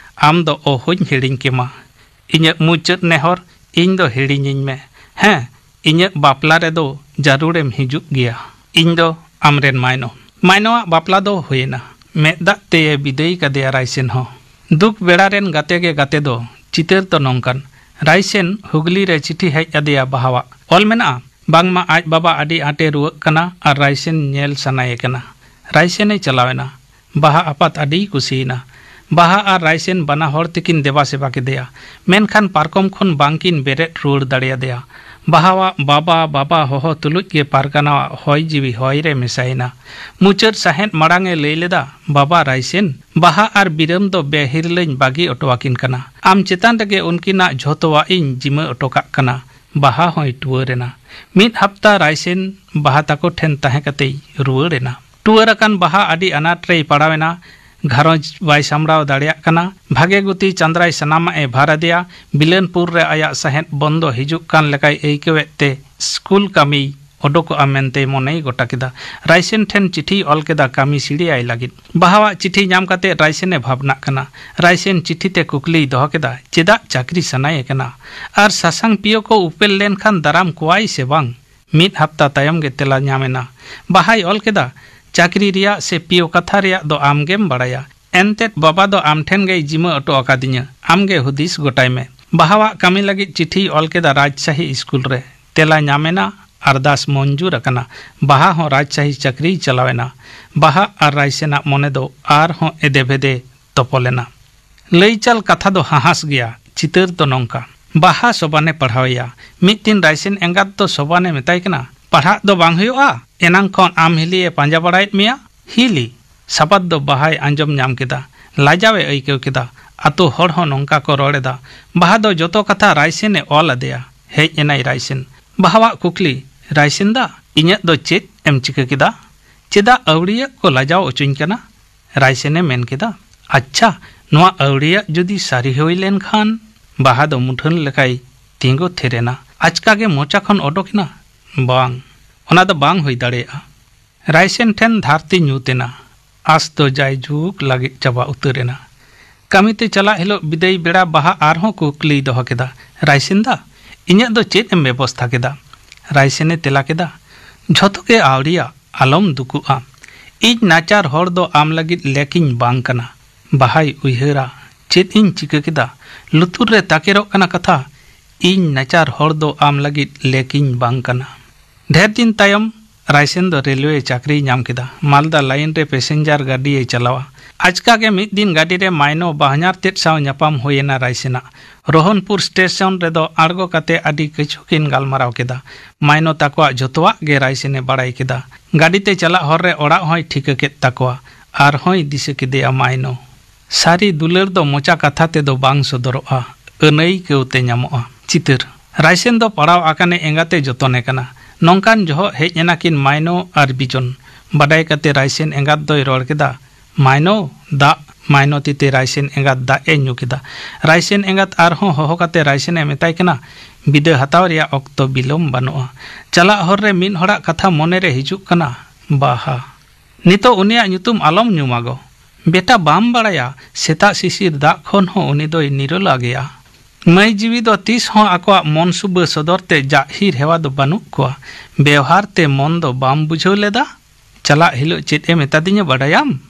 ᱟᱢ ᱫᱚ ᱚᱦᱚᱧ ᱦᱤᱲᱤᱧ ᱠᱮᱢᱟ᱾ ᱤᱧᱟᱹᱜ ᱢᱩᱪᱟᱹᱫ ᱱᱮᱦᱚᱨ, ᱤᱧ ᱫᱚ ᱦᱤᱲᱤᱧᱤᱧ ᱢᱮ᱾ ᱦᱮᱸ, ᱤᱧᱟᱹᱜ ᱵᱟᱯᱞᱟ ᱨᱮᱫᱚ ᱡᱟᱹᱨᱩᱲᱮᱢ ᱦᱤᱡᱩᱜ ᱜᱮᱭᱟ᱾ ᱤᱧ ᱫᱚ ᱟᱢᱨᱮᱱ ᱢᱟᱭᱱᱚ᱾" ᱢᱟᱭᱱᱚᱣᱟᱜ ᱵᱟᱯᱞᱟ ᱫᱚ ᱦᱩᱭᱮᱱᱟ᱾ ᱢᱮᱫ ᱫᱟᱜ ᱛᱮᱭᱮ ᱵᱤᱫᱟᱹᱭ ᱠᱟᱫᱮᱭᱟ ᱨᱟᱭᱥᱮᱱ ᱦᱚᱸ᱾ ᱫᱩᱠ ᱵᱮᱲᱟ ᱨᱮᱱ ᱜᱟᱛᱮ ᱜᱮ ᱜᱟᱛᱮ ᱫᱚ᱾ ᱪᱤᱛᱟᱹᱨ ᱫᱚ ᱱᱚᱝᱠᱟᱱ: ᱨᱟᱭᱥᱮᱱ ᱦᱩᱜᱽᱞᱤ ᱨᱮ ᱪᱤᱴᱷᱤ ᱦᱮᱡ ᱟᱫᱮᱭᱟ ᱵᱟᱦᱟᱣᱟᱜ᱾ ᱚᱞ ᱢᱮᱱᱟᱜᱼᱟ, ᱵᱟᱝᱢᱟ ᱟᱡ ᱵᱟᱵᱟ ᱟᱹᱰᱤ ᱟᱸᱴᱮ ᱨᱩᱣᱟᱹᱜ ᱠᱟᱱᱟ ᱟᱨ ᱨᱟᱭᱥᱮᱱ ᱧᱮᱞ ᱥᱟᱱᱟᱭᱮ ᱠᱟᱱᱟ᱾ ᱨᱟᱭᱥᱮᱱᱮ ᱪᱟᱞᱟᱣᱮᱱᱟ᱾ ᱵᱟᱦᱟ ᱟᱯᱟᱛ ᱟᱹᱰᱤᱭ ᱠᱩᱥᱤᱭᱮᱱᱟ᱾ ᱵᱟᱦᱟ ᱟᱨ ᱨᱟᱭᱥᱮᱱ ᱵᱟᱱᱟ ᱦᱚᱲ ᱛᱮᱠᱤᱱ ᱫᱮᱵᱟ ᱥᱮᱵᱟ ᱠᱮᱫᱮᱭᱟ, ᱢᱮᱱᱠᱷᱟᱱ ᱯᱟᱨᱠᱚᱢ ᱠᱷᱚᱱ ᱵᱟᱝᱠᱤᱱ ᱵᱮᱨᱮᱫ ᱨᱩᱣᱟᱹᱲ ᱫᱟᱲᱮᱭᱟᱫᱮᱭᱟ᱾ ᱵᱟᱦᱟᱣᱟᱜ ᱵᱟᱵᱟ, ᱵᱟᱵᱟ ᱦᱚᱦᱚ ᱛᱩᱞᱩᱡ ᱜᱮ ᱯᱟᱨᱜᱟᱱᱟᱣᱟᱜ ᱦᱚᱭ ᱡᱤᱣᱤ ᱦᱚᱭ ᱨᱮ ᱢᱮᱥᱟᱭᱮᱱᱟ᱾ ᱢᱩᱪᱟᱹᱫ ᱥᱟᱦᱮᱫ ᱢᱟᱲᱟᱝ ᱮ ᱞᱟᱹᱭ ᱞᱮᱫᱟ, "ᱵᱟᱵᱟ ᱨᱟᱭᱥᱮᱱ, ᱵᱟᱦᱟ ᱟᱨ ᱵᱤᱨᱟᱹᱢ ᱫᱚ ᱵᱮᱦᱤᱨᱞᱟᱹᱧ ᱵᱟᱹᱜᱤ ᱚᱴᱚᱣᱟᱠᱤᱱ ᱠᱟᱱᱟ᱾ ᱟᱢ ᱪᱮᱛᱟᱱ ᱨᱮᱜᱮ ᱩᱱᱠᱤᱱᱟᱜ ᱡᱷᱚᱛᱚᱣᱟᱜ ᱤᱧ ᱡᱤᱢᱟᱹ ᱚᱴᱚ ᱠᱟᱜ ᱠᱟᱱᱟ᱾" ᱵᱟᱦᱟ ᱦᱚᱸᱭ ᱴᱩᱣᱟᱹᱨ ᱮᱱᱟ᱾ ᱢᱤᱫ ᱦᱟᱯᱛᱟ ᱨᱟᱭᱥᱮᱱ ᱵᱟᱦᱟ ᱛᱟᱠᱚ ᱴᱷᱮᱱ ᱛᱟᱦᱮᱸ ᱠᱟᱛᱮᱭ ᱨᱩᱣᱟᱹᱲ ᱮᱱᱟ᱾ ᱴᱩᱣᱟᱹᱨ ᱟᱠᱟᱱ ᱵᱟᱦᱟ ᱟᱹᱰᱤ ᱟᱱᱟᱴ ᱨᱮᱭ ᱯᱟᱲᱟᱣ ᱮᱱᱟ᱾ ᱜᱷᱟᱨᱚᱸᱡᱽ ᱵᱟᱭ ᱥᱟᱢᱵᱲᱟᱣ ᱫᱟᱲᱮᱭᱟᱜ ᱠᱟᱱᱟ᱾ ᱵᱷᱟᱜᱮ ᱜᱩᱛᱤ ᱪᱟᱸᱫᱽᱨᱟᱭ ᱥᱟᱱᱟᱢᱟᱜ ᱮ ᱵᱷᱟᱨ ᱟᱫᱮᱭᱟ᱾ ᱵᱤᱞᱟᱹᱱᱯᱩᱨ ᱨᱮ ᱟᱭᱟᱜ ᱥᱟᱦᱮᱫ ᱵᱚᱱᱫᱚ ᱦᱤᱡᱩᱜ ᱠᱟᱱ ᱞᱮᱠᱟᱭ ᱟᱹᱭᱠᱟᱹᱣᱮᱫ ᱛᱮ ᱥᱠᱩᱞ ᱠᱟᱹᱢᱤᱭ ᱚᱰᱚᱠᱚᱜᱼᱟ ᱢᱮᱱᱛᱮ ᱢᱚᱱᱮᱭ ᱜᱚᱴᱟ ᱠᱮᱫᱟ᱾ ᱨᱟᱭᱥᱮᱱ ᱴᱷᱮᱱ ᱪᱤᱴᱷᱤᱭ ᱚᱞ ᱠᱮᱫᱟ ᱠᱟᱹᱢᱤ ᱥᱤᱲᱤᱭᱟᱭ ᱞᱟᱹᱜᱤᱫ᱾ ᱵᱟᱦᱟᱣᱟᱜ ᱪᱤᱴᱷᱤ ᱧᱟᱢ ᱠᱟᱛᱮ ᱨᱟᱭᱥᱮᱱ ᱮ ᱵᱷᱟᱵᱽᱱᱟᱜ ᱠᱟᱱᱟ᱾ ᱨᱟᱭᱥᱮᱱ ᱪᱤᱴᱷᱤ ᱛᱮ ᱠᱩᱠᱞᱤᱭ ᱫᱚᱦᱚ ᱠᱮᱫᱟ, ᱪᱮᱫᱟᱜ ᱪᱟᱹᱠᱨᱤ ᱥᱟᱱᱟᱭᱮ ᱠᱟᱱᱟ? ᱟᱨ ᱥᱟᱥᱟᱝ ᱯᱤᱭᱳ ᱠᱚ ᱩᱯᱮᱞ ᱞᱮᱱᱠᱷᱟᱱ ᱫᱟᱨᱟᱢ ᱠᱚᱣᱟᱭ ᱥᱮ ᱵᱟᱝ? ᱢᱤᱫ ᱦᱟᱯᱛᱟ ᱛᱟᱭᱚᱢ ᱜᱮ ᱛᱮᱞᱟ ᱧᱟᱢ ᱮᱱᱟ᱾ ᱵᱟᱦᱟᱭ ᱚᱞ ᱠᱮᱫᱟ, ᱪᱟᱹᱠᱨᱤ ᱨᱮᱭᱟᱜ ᱥᱮ ᱯᱤᱭᱳ ᱠᱟᱛᱷᱟ ᱨᱮᱭᱟᱜ ᱫᱚ ᱟᱢ ᱜᱮᱢ ᱵᱟᱲᱟᱭᱟ᱾ ᱮᱱᱛᱮᱫ ᱵᱟᱵᱟ ᱫᱚ ᱟᱢ ᱴᱷᱮᱱ ᱜᱮᱭ ᱡᱤᱢᱟᱹ ᱚᱴᱚ ᱟᱠᱟᱫᱤᱧᱟ᱾ ᱟᱢ ᱜᱮ ᱦᱩᱫᱤᱥ ᱜᱚᱴᱟᱭ ᱢᱮ᱾ ᱵᱟᱦᱟᱣᱟᱜ ᱠᱟᱹᱢᱤ ᱞᱟᱹᱜᱤᱫ ᱪᱤᱴᱷᱤᱭ ᱚᱞ ᱠᱮᱫᱟ ᱨᱟᱡᱽᱥᱟᱦᱤ ᱥᱠᱩᱞ ᱨᱮ᱾ ᱛᱮᱞᱟ ᱧᱟᱢ ᱮᱱᱟ, ᱟᱨᱫᱟᱥ ᱢᱚᱧᱡᱩᱨ ᱟᱠᱟᱱᱟ᱾ ᱵᱟᱦᱟ ᱦᱚᱸ ᱨᱟᱡᱽᱥᱟᱦᱤ ᱪᱟᱹᱠᱨᱤᱭ ᱪᱟᱞᱟᱣ ᱮᱱᱟ᱾ ᱵᱟᱦᱟ ᱟᱨ ᱨᱟᱭᱥᱮᱱᱟᱜ ᱢᱚᱱᱮ ᱫᱚ ᱟᱨᱦᱚᱸ ᱮᱫᱮ ᱵᱷᱮᱫᱮ ᱛᱚᱯᱚᱞ ᱮᱱᱟ᱾ ᱞᱟᱹᱭ ᱪᱟᱞ ᱠᱟᱛᱷᱟ ᱫᱚ ᱦᱟᱦᱟᱸᱥ ᱜᱮᱭᱟ᱾ ᱪᱤᱛᱟᱹᱨ ᱫᱚ ᱱᱚᱝᱠᱟ, ᱵᱟᱦᱟ ᱥᱚᱵᱟᱱᱮ ᱯᱟᱲᱦᱟᱣᱮᱭᱟ᱾ ᱢᱤᱫ ᱫᱤᱱ ᱨᱟᱭᱥᱮᱱ ᱮᱸᱜᱟᱛ ᱫᱚ ᱥᱚᱵᱟᱱᱮ ᱢᱮᱛᱟᱭ ᱠᱟᱱᱟ, "ᱯᱟᱲᱦᱟᱜ ᱫᱚ ᱵᱟᱝ ᱦᱩᱭᱩᱜᱼᱟ? ᱮᱱᱟᱝ ᱠᱷᱚᱱ ᱟᱢ ᱦᱤᱞᱤᱭᱮ ᱯᱟᱸᱡᱟ ᱵᱟᱲᱟᱭᱮᱫ ᱢᱮᱭᱟ, ᱦᱤᱞᱤ!" ᱥᱟᱵᱟᱫ ᱫᱚ ᱵᱟᱦᱟᱭ ᱟᱸᱡᱚᱢ ᱧᱟᱢ ᱠᱮᱫᱟ᱾ ᱞᱟᱡᱟᱣ ᱮ ᱟᱹᱭᱠᱟᱹᱣ ᱠᱮᱫᱟ᱾ ᱟᱛᱳ ᱦᱚᱲ ᱦᱚᱸ ᱱᱚᱝᱠᱟ ᱠᱚ ᱨᱚᱲ ᱮᱫᱟ᱾ ᱵᱟᱦᱟ ᱫᱚ ᱡᱚᱛᱚ ᱠᱟᱛᱷᱟ ᱨᱟᱭᱥᱮᱱ ᱮ ᱚᱞ ᱟᱫᱮᱭᱟ᱾ ᱦᱮᱡ ᱮᱱᱟᱭ ᱨᱟᱭᱥᱮᱱ᱾ ᱵᱟᱦᱟᱣᱟᱜ ᱠᱩᱠᱞᱤ, "ᱨᱟᱭᱥᱮᱱ ᱫᱟ, ᱤᱧᱟᱹᱜ ᱫᱚ ᱪᱮᱫ ᱮᱢ ᱪᱤᱠᱟᱹ ᱠᱮᱫᱟ? ᱪᱮᱫᱟᱜ ᱟᱹᱣᱲᱤᱭᱟᱹᱜ ᱠᱚ ᱞᱟᱡᱟᱣ ᱚᱪᱚᱧ ᱠᱟᱱᱟ?" ᱨᱟᱭᱥᱮᱱ ᱮ ᱢᱮᱱ ᱠᱮᱫᱟ, "ᱟᱪᱪᱷᱟ, ᱱᱚᱣᱟ ᱟᱹᱣᱲᱤᱭᱟᱹᱜ ᱡᱩᱫᱤ ᱥᱟᱹᱨᱤ ᱦᱩᱭ ᱞᱮᱱ ᱠᱷᱟᱱ?" ᱵᱟᱦᱟ ᱫᱚ ᱢᱩᱴᱷᱟᱹᱱ ᱞᱮᱠᱟᱭ ᱛᱤᱸᱜᱩ ᱛᱷᱤᱨ ᱮᱱᱟ᱾ ᱟᱪᱠᱟ ᱜᱮ ᱢᱚᱪᱟ ᱠᱷᱚᱱ ᱚᱰᱚᱠ ᱮᱱᱟ, "ᱵᱟᱝ, ᱚᱱᱟ ᱫᱚ ᱵᱟᱝ ᱦᱩᱭ ᱫᱟᱲᱮᱭᱟᱜᱼᱟ᱾" ᱨᱟᱭᱥᱮᱱ ᱴᱷᱮᱱ ᱫᱷᱟᱹᱨᱛᱤ ᱧᱩᱛ ᱮᱱᱟ᱾ ᱟᱸᱥ ᱫᱚ ᱡᱟᱭᱡᱩᱜᱽ ᱞᱟᱹᱜᱤᱫ ᱪᱟᱵᱟ ᱩᱛᱟᱹᱨ ᱮᱱᱟ᱾ ᱠᱟᱹᱢᱤᱛᱮ ᱪᱟᱞᱟᱜ ᱦᱤᱞᱳᱜ ᱵᱤᱫᱟᱹᱭ ᱵᱮᱲᱟ ᱵᱟᱦᱟ ᱟᱨᱦᱚᱸ ᱠᱩᱠᱞᱤᱭ ᱫᱚᱦᱚ ᱠᱮᱫᱟ, "ᱨᱟᱭᱥᱮᱱ ᱫᱟ, ᱤᱧᱟᱹᱜ ᱫᱚ ᱪᱮᱫ ᱮᱢ ᱵᱮᱵᱚᱥᱛᱷᱟ ᱠᱮᱫᱟ?" ᱨᱟᱭᱥᱮᱱᱮ ᱛᱮᱞᱟ ᱠᱮᱫᱟ, "ᱡᱷᱚᱛᱚ ᱜᱮ ᱟᱹᱣᱲᱤᱭᱟ, ᱟᱞᱚᱢ ᱫᱩᱠᱩᱜᱼᱟ᱾ ᱤᱧ ᱱᱟᱪᱟᱨ ᱦᱚᱲ ᱫᱚ ᱟᱢ ᱞᱟᱹᱜᱤᱫ ᱞᱮᱠᱤᱧ ᱵᱟᱝ ᱠᱟᱱᱟ᱾" ᱵᱟᱦᱟᱭ ᱩᱭᱦᱟᱹᱨᱟ, "ᱪᱮᱫ ᱤᱧ ᱪᱤᱠᱟᱹ ᱠᱮᱫᱟ?" ᱞᱩᱛᱩᱨ ᱨᱮ ᱛᱟᱠᱮᱨᱚᱜ ᱠᱟᱱᱟ ᱠᱟᱛᱷᱟ, "ᱤᱧ ᱱᱟᱪᱟᱨ ᱦᱚᱲ ᱫᱚ ᱟᱢ ᱞᱟᱹᱜᱤᱫ ᱞᱮᱠᱤᱧ ᱵᱟᱝ ᱠᱟᱱᱟ᱾" ᱰᱷᱮᱨ ᱫᱤᱱ ᱛᱟᱭᱚᱢ ᱨᱟᱭᱥᱮᱱ ᱫᱚ ᱨᱮᱞᱣᱮ ᱪᱟᱹᱠᱨᱤᱭ ᱧᱟᱢ ᱠᱮᱫᱟ᱾ ᱢᱟᱞᱫᱟ ᱞᱟᱭᱤᱱ ᱨᱮ ᱯᱮᱥᱮᱧᱡᱟᱨ ᱜᱟᱹᱰᱤᱭᱮ ᱪᱟᱞᱟᱣᱟ᱾ ᱟᱪᱠᱟ ᱜᱮ ᱢᱤᱫ ᱫᱤᱱ ᱜᱟᱹᱰᱤ ᱨᱮ ᱢᱟᱭᱱᱚ ᱵᱟᱦᱧᱟᱨ ᱛᱮᱫ ᱥᱟᱶ ᱧᱟᱯᱟᱢ ᱦᱩᱭ ᱮᱱᱟ ᱨᱟᱭᱥᱮᱱᱟᱜ᱾ ᱨᱳᱦᱚᱱᱯᱩᱨ ᱥᱴᱮᱥᱚᱱ ᱨᱮᱫᱚ ᱟᱬᱜᱚ ᱠᱟᱛᱮ ᱟᱹᱰᱤ ᱠᱤᱪᱷᱩ ᱠᱤᱱ ᱜᱟᱞᱢᱟᱨᱟᱣ ᱠᱮᱫᱟ᱾ ᱢᱟᱭᱱᱚ ᱛᱟᱠᱚᱣᱟᱜ ᱡᱷᱚᱛᱚᱣᱟᱜ ᱜᱮ ᱨᱟᱭᱥᱮᱱᱮ ᱵᱟᱲᱟᱭ ᱠᱮᱫᱟ᱾ ᱜᱟᱹᱰᱤ ᱛᱮ ᱪᱟᱞᱟᱜ ᱦᱚᱨ ᱨᱮ ᱚᱲᱟᱜ ᱦᱚᱸᱭ ᱴᱷᱤᱠᱟᱹ ᱠᱮᱫ ᱛᱟᱠᱚᱣᱟ᱾ ᱟᱨᱦᱚᱸᱭ ᱫᱤᱥᱟᱹ ᱠᱮᱫᱮᱭᱟ ᱢᱟᱭᱱᱚ᱾ ᱥᱟᱹᱨᱤ ᱫᱩᱞᱟᱹᱲ ᱫᱚ ᱢᱚᱪᱟ ᱠᱟᱛᱷᱟ ᱛᱮᱫᱚ ᱵᱟᱝ ᱥᱚᱫᱚᱨᱚᱜᱼᱟ, ᱟᱹᱱᱟᱹᱭᱠᱟᱹᱣ ᱛᱮ ᱧᱟᱢᱚᱜᱼᱟ᱾ ᱪᱤᱛᱟᱹᱨ᱾ ᱨᱟᱭᱥᱮᱱ ᱫᱚ ᱯᱟᱲᱟᱣ ᱟᱠᱟᱱᱮ ᱮᱸᱜᱟᱛᱮ ᱡᱚᱛᱚᱱᱮ ᱠᱟᱱᱟ᱾ ᱱᱚᱝᱠᱟᱱ ᱡᱚᱦᱚᱜ ᱦᱮᱡ ᱮᱱᱟᱠᱤᱱ ᱢᱟᱭᱱᱚ ᱟᱨ ᱵᱤᱡᱚᱱ᱾ ᱵᱟᱰᱟᱭ ᱠᱟᱛᱮ ᱨᱟᱭᱥᱮᱱ ᱮᱸᱜᱟᱛ ᱫᱚᱭ ᱨᱚᱲ ᱠᱮᱫᱟ, "ᱢᱟᱭᱱᱚ, ᱫᱟᱜ!" ᱢᱟᱭᱱᱚ ᱛᱤᱛᱮ ᱨᱟᱭᱥᱮᱱ ᱮᱸᱜᱟᱛ ᱫᱟᱜ ᱮ ᱧᱩ ᱠᱮᱫᱟ᱾ ᱨᱟᱭᱥᱮᱱ ᱮᱸᱜᱟᱛ ᱟᱨᱦᱚᱸ ᱦᱚᱦᱚ ᱠᱟᱛᱮ ᱨᱟᱭᱥᱮᱱ ᱮ ᱢᱮᱛᱟᱭ ᱠᱟᱱᱟ, "ᱵᱤᱫᱟᱹ ᱦᱟᱛᱟᱣ ᱨᱮᱭᱟᱜ ᱚᱠᱛᱚ ᱵᱤᱞᱚᱢ ᱵᱟᱹᱱᱩᱜᱼᱟ᱾ ᱪᱟᱞᱟᱜ ᱦᱚᱨ ᱨᱮ ᱢᱤᱫ ᱦᱚᱲᱟᱜ ᱠᱟᱛᱷᱟ ᱢᱚᱱᱮᱨᱮ ᱦᱤᱡᱩᱜ ᱠᱟᱱᱟ, ᱵᱟᱦᱟ᱾ ᱱᱤᱛᱚᱜ ᱩᱱᱤᱭᱟᱜ ᱧᱩᱛᱩᱢ ᱟᱞᱚᱢ ᱧᱩᱢᱟ ᱜᱚ᱾ ᱵᱮᱴᱟ, ᱵᱟᱢ ᱵᱟᱲᱟᱭᱟ, ᱥᱮᱛᱟᱜ ᱥᱤᱥᱤᱨ ᱫᱟᱜ ᱠᱷᱚᱱ ᱦᱚᱸ ᱩᱱᱤ ᱫᱚᱭ ᱱᱤᱨᱚᱞᱟ ᱜᱮᱭᱟ᱾ ᱢᱟᱹᱭ ᱡᱤᱣᱤ ᱫᱚ ᱛᱤᱥ ᱦᱚᱸ ᱟᱠᱚᱣᱟᱜ ᱢᱚᱱ ᱥᱩᱵᱟᱹ ᱥᱚᱫᱚᱨ ᱛᱮ ᱡᱟᱜ ᱦᱤᱨ ᱦᱮᱣᱟ ᱫᱚ ᱵᱟᱹᱱᱩᱜ ᱠᱚᱣᱟ᱾ ᱵᱮᱣᱦᱟᱨ ᱛᱮ ᱢᱚᱱ ᱫᱚ ᱵᱟᱢ ᱵᱩᱡᱷᱟᱹᱣ ᱞᱮᱫᱟ? ᱪᱟᱞᱟᱜ ᱦᱤᱞᱳᱜ ᱪᱮᱫ ᱮ ᱢᱮᱛᱟᱫᱤᱧᱟ ᱵᱟᱰᱟᱭᱟᱢ?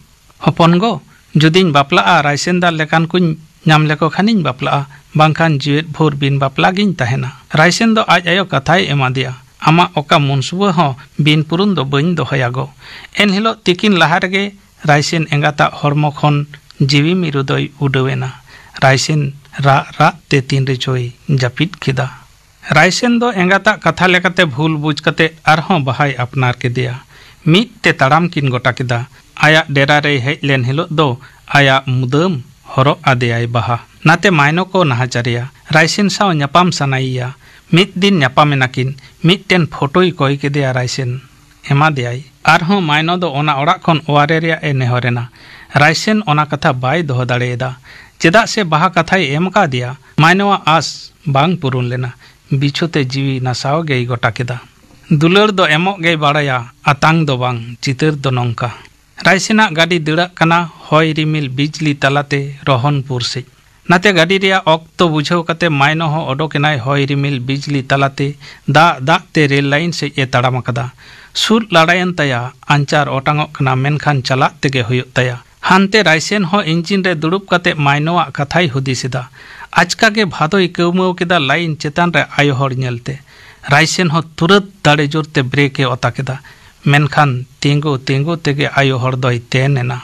ᱦᱚᱯᱚᱱ ᱜᱚ, ᱡᱩᱫᱤᱧ ᱵᱟᱯᱞᱟᱜᱼᱟ, ᱨᱟᱭᱥᱮᱱ ᱫᱟ ᱞᱮᱠᱟᱱ ᱠᱚᱧ ᱧᱟᱢ ᱞᱮᱠᱚ ᱠᱷᱟᱱᱤᱧ ᱵᱟᱯᱞᱟᱜᱼᱟ, ᱵᱟᱝᱠᱷᱟᱱ ᱡᱤᱣᱮᱫ ᱵᱷᱳᱨ ᱵᱤᱱ ᱵᱟᱯᱞᱟ ᱜᱤᱧ ᱛᱟᱦᱮᱱᱟ᱾ ᱨᱟᱭᱥᱮᱱ ᱫᱚ ᱟᱡ ᱟᱭᱳ ᱠᱟᱛᱷᱟᱭ ᱮᱢᱟᱫᱮᱭᱟ᱾ ᱟᱢᱟᱜ ᱚᱠᱟ ᱢᱩᱱᱥᱩᱵᱟᱹ ᱦᱚᱸ ᱵᱤᱱ ᱯᱩᱨᱩᱱ ᱫᱚ ᱵᱟᱹᱧ ᱫᱚᱦᱚᱭᱟ ᱜᱚ᱾ ᱮᱱᱦᱤᱞᱳᱜ ᱛᱤᱠᱤᱱ ᱞᱟᱦᱟ ᱨᱮᱜᱮ ᱨᱟᱭᱥᱮᱱ ᱮᱸᱜᱟᱛᱟᱜ ᱦᱚᱲᱢᱚ ᱠᱷᱚᱱ ᱡᱤᱣᱤ ᱢᱤᱨᱩ ᱫᱚᱭ ᱩᱰᱟᱹᱣ ᱮᱱᱟ᱾ ᱨᱟᱭᱥᱮᱱ ᱨᱟᱜ ᱨᱟᱜ ᱛᱮ ᱛᱤᱱ ᱨᱮᱪᱚᱭ ᱡᱟᱹᱯᱤᱫ ᱠᱮᱫᱟ᱾ ᱨᱟᱭᱥᱮᱱ ᱫᱚ ᱮᱸᱜᱟᱛᱟᱜ ᱠᱟᱛᱷᱟ ᱞᱮᱠᱟᱛᱮ ᱵᱷᱩᱞ ᱵᱩᱡᱽ ᱠᱟᱛᱮ ᱟᱨᱦᱚᱸ ᱵᱟᱦᱟᱭ ᱟᱯᱱᱟᱨ ᱠᱮᱫᱮᱭᱟ᱾ ᱢᱤᱫ ᱛᱮ ᱛᱟᱲᱟᱢ ᱠᱤᱱ ᱜᱚᱴᱟ ᱠᱮᱫᱟ᱾ ᱟᱭᱟᱜ ᱰᱮᱨᱟ ᱨᱮᱭ ᱦᱮᱡ ᱞᱮᱱ ᱦᱤᱞᱳᱜ ᱫᱚ ᱟᱭᱟᱜ ᱢᱩᱫᱟᱹᱢ ᱦᱚᱨᱚᱜ ᱟᱫᱮᱭᱟᱭ ᱵᱟᱦᱟ᱾ ᱱᱟᱛᱮ ᱢᱟᱭᱱᱚ ᱠᱚ ᱱᱟᱦᱟᱪᱟᱨᱮᱭᱟ᱾ ᱨᱟᱭᱥᱮᱱ ᱥᱟᱶ ᱧᱟᱯᱟᱢ ᱥᱟᱱᱟᱭᱮᱭᱟ᱾ ᱢᱤᱫ ᱫᱤᱱ ᱧᱟᱯᱟᱢ ᱮᱱᱟᱠᱤᱱ᱾ ᱢᱤᱫᱴᱮᱱ ᱯᱷᱳᱴᱳᱭ ᱠᱚᱭ ᱠᱮᱫᱮᱭᱟ ᱨᱟᱭᱥᱮᱱ᱾ ᱮᱢᱟ ᱫᱮᱭᱟᱭ᱾ ᱟᱨᱦᱚᱸ ᱢᱟᱭᱱᱚ ᱫᱚ ᱚᱱᱟ ᱚᱲᱟᱜ ᱠᱷᱚᱱ ᱚᱣᱟᱨᱮ ᱨᱮᱭᱟᱜ ᱮ ᱱᱮᱦᱚᱨ ᱮᱱᱟ᱾ ᱨᱟᱭᱥᱮᱱ ᱚᱱᱟ ᱠᱟᱛᱷᱟ ᱵᱟᱭ ᱫᱚᱦᱚ ᱫᱟᱲᱮᱭᱟᱫᱟ᱾ ᱪᱮᱫᱟᱜ ᱥᱮ ᱵᱟᱦᱟ ᱠᱟᱛᱷᱟᱭ ᱮᱢ ᱠᱟᱫᱮᱭᱟ, ᱢᱟᱭᱱᱚᱣᱟᱜ ᱟᱥ ᱵᱟᱝ ᱯᱩᱨᱩᱱ ᱞᱮᱱᱟ᱾ ᱵᱤᱪᱷᱩ ᱛᱮ ᱡᱤᱣᱤ ᱱᱟᱥᱟᱣ ᱜᱮᱭ ᱜᱚᱴᱟ ᱠᱮᱫᱟ᱾ ᱫᱩᱞᱟᱹᱲ ᱫᱚ ᱮᱢᱚᱜ ᱜᱮᱭ ᱵᱟᱲᱟᱭᱟ, ᱟᱛᱟᱝ ᱫᱚ ᱵᱟᱝ᱾ ᱪᱤᱛᱟᱹᱨ ᱫᱚ ᱱᱚᱝᱠᱟ᱾ ᱨᱟᱭᱥᱮᱱᱟᱜ ᱜᱟᱹᱰᱤ ᱫᱟᱹᱲᱟᱜ ᱠᱟᱱᱟ ᱦᱚᱭ ᱨᱤᱢᱤᱞ ᱵᱤᱡᱽᱞᱤ ᱛᱟᱞᱟᱛᱮ ᱨᱚᱦᱚᱱᱯᱩᱨ ᱥᱮᱡ᱾ ᱱᱟᱛᱮ ᱜᱟᱹᱰᱤ ᱨᱮᱭᱟᱜ ᱚᱠᱛᱚ ᱵᱩᱡᱷᱟᱹᱣ ᱠᱟᱛᱮ ᱢᱟᱭᱱᱚ ᱦᱚᱸ ᱚᱰᱚᱠ ᱮᱱᱟᱭ ᱦᱚᱭ ᱨᱤᱢᱤᱞ ᱵᱤᱡᱽᱞᱤ ᱛᱟᱞᱟᱛᱮ᱾ ᱫᱟᱜ ᱫᱟᱜ ᱛᱮ ᱨᱮᱞ ᱞᱟᱭᱤᱱ ᱥᱮᱡ ᱮ ᱛᱟᱲᱟᱢ ᱟᱠᱟᱫᱟ᱾ ᱥᱩᱫ ᱞᱟᱲᱟᱭᱮᱱ ᱛᱟᱭᱟ, ᱟᱧᱪᱟᱨ ᱚᱴᱟᱝᱚᱜ ᱠᱟᱱᱟ, ᱢᱮᱱᱠᱷᱟᱱ ᱪᱟᱞᱟᱜ ᱛᱮᱜᱮ ᱦᱩᱭᱩᱜ ᱛᱟᱭᱟ᱾ ᱦᱟᱱᱛᱮ ᱨᱟᱭᱥᱮᱱ ᱦᱚᱸ ᱤᱧᱡᱤᱱ ᱨᱮ ᱫᱩᱲᱩᱵ ᱠᱟᱛᱮ ᱢᱟᱭᱱᱚᱣᱟᱜ ᱠᱟᱛᱷᱟᱭ ᱦᱩᱫᱤᱥ ᱮᱫᱟ᱾ ᱟᱪᱠᱟ ᱜᱮ ᱵᱷᱟᱫᱚᱭ ᱠᱟᱹᱣᱢᱟᱹᱣ ᱠᱮᱫᱟ ᱞᱟᱭᱤᱱ ᱪᱮᱛᱟᱱ ᱨᱮ ᱟᱭᱳ ᱦᱚᱲ ᱧᱮᱞᱛᱮ᱾ ᱨᱟᱭᱥᱮᱱ ᱦᱚᱸ ᱛᱩᱨᱟᱹᱛ ᱫᱟᱲᱮ ᱡᱳᱨ ᱛᱮ ᱵᱨᱮᱠ ᱮ ᱚᱛᱟ ᱠᱮᱫᱟ᱾ ᱢᱮᱱᱠᱷᱟᱱ ᱛᱤᱸᱜᱩ ᱛᱤᱸᱜᱩ ᱛᱮᱜᱮ ᱟᱭᱳ ᱦᱚᱲ ᱫᱚᱭ ᱛᱮᱱ ᱮᱱᱟ᱾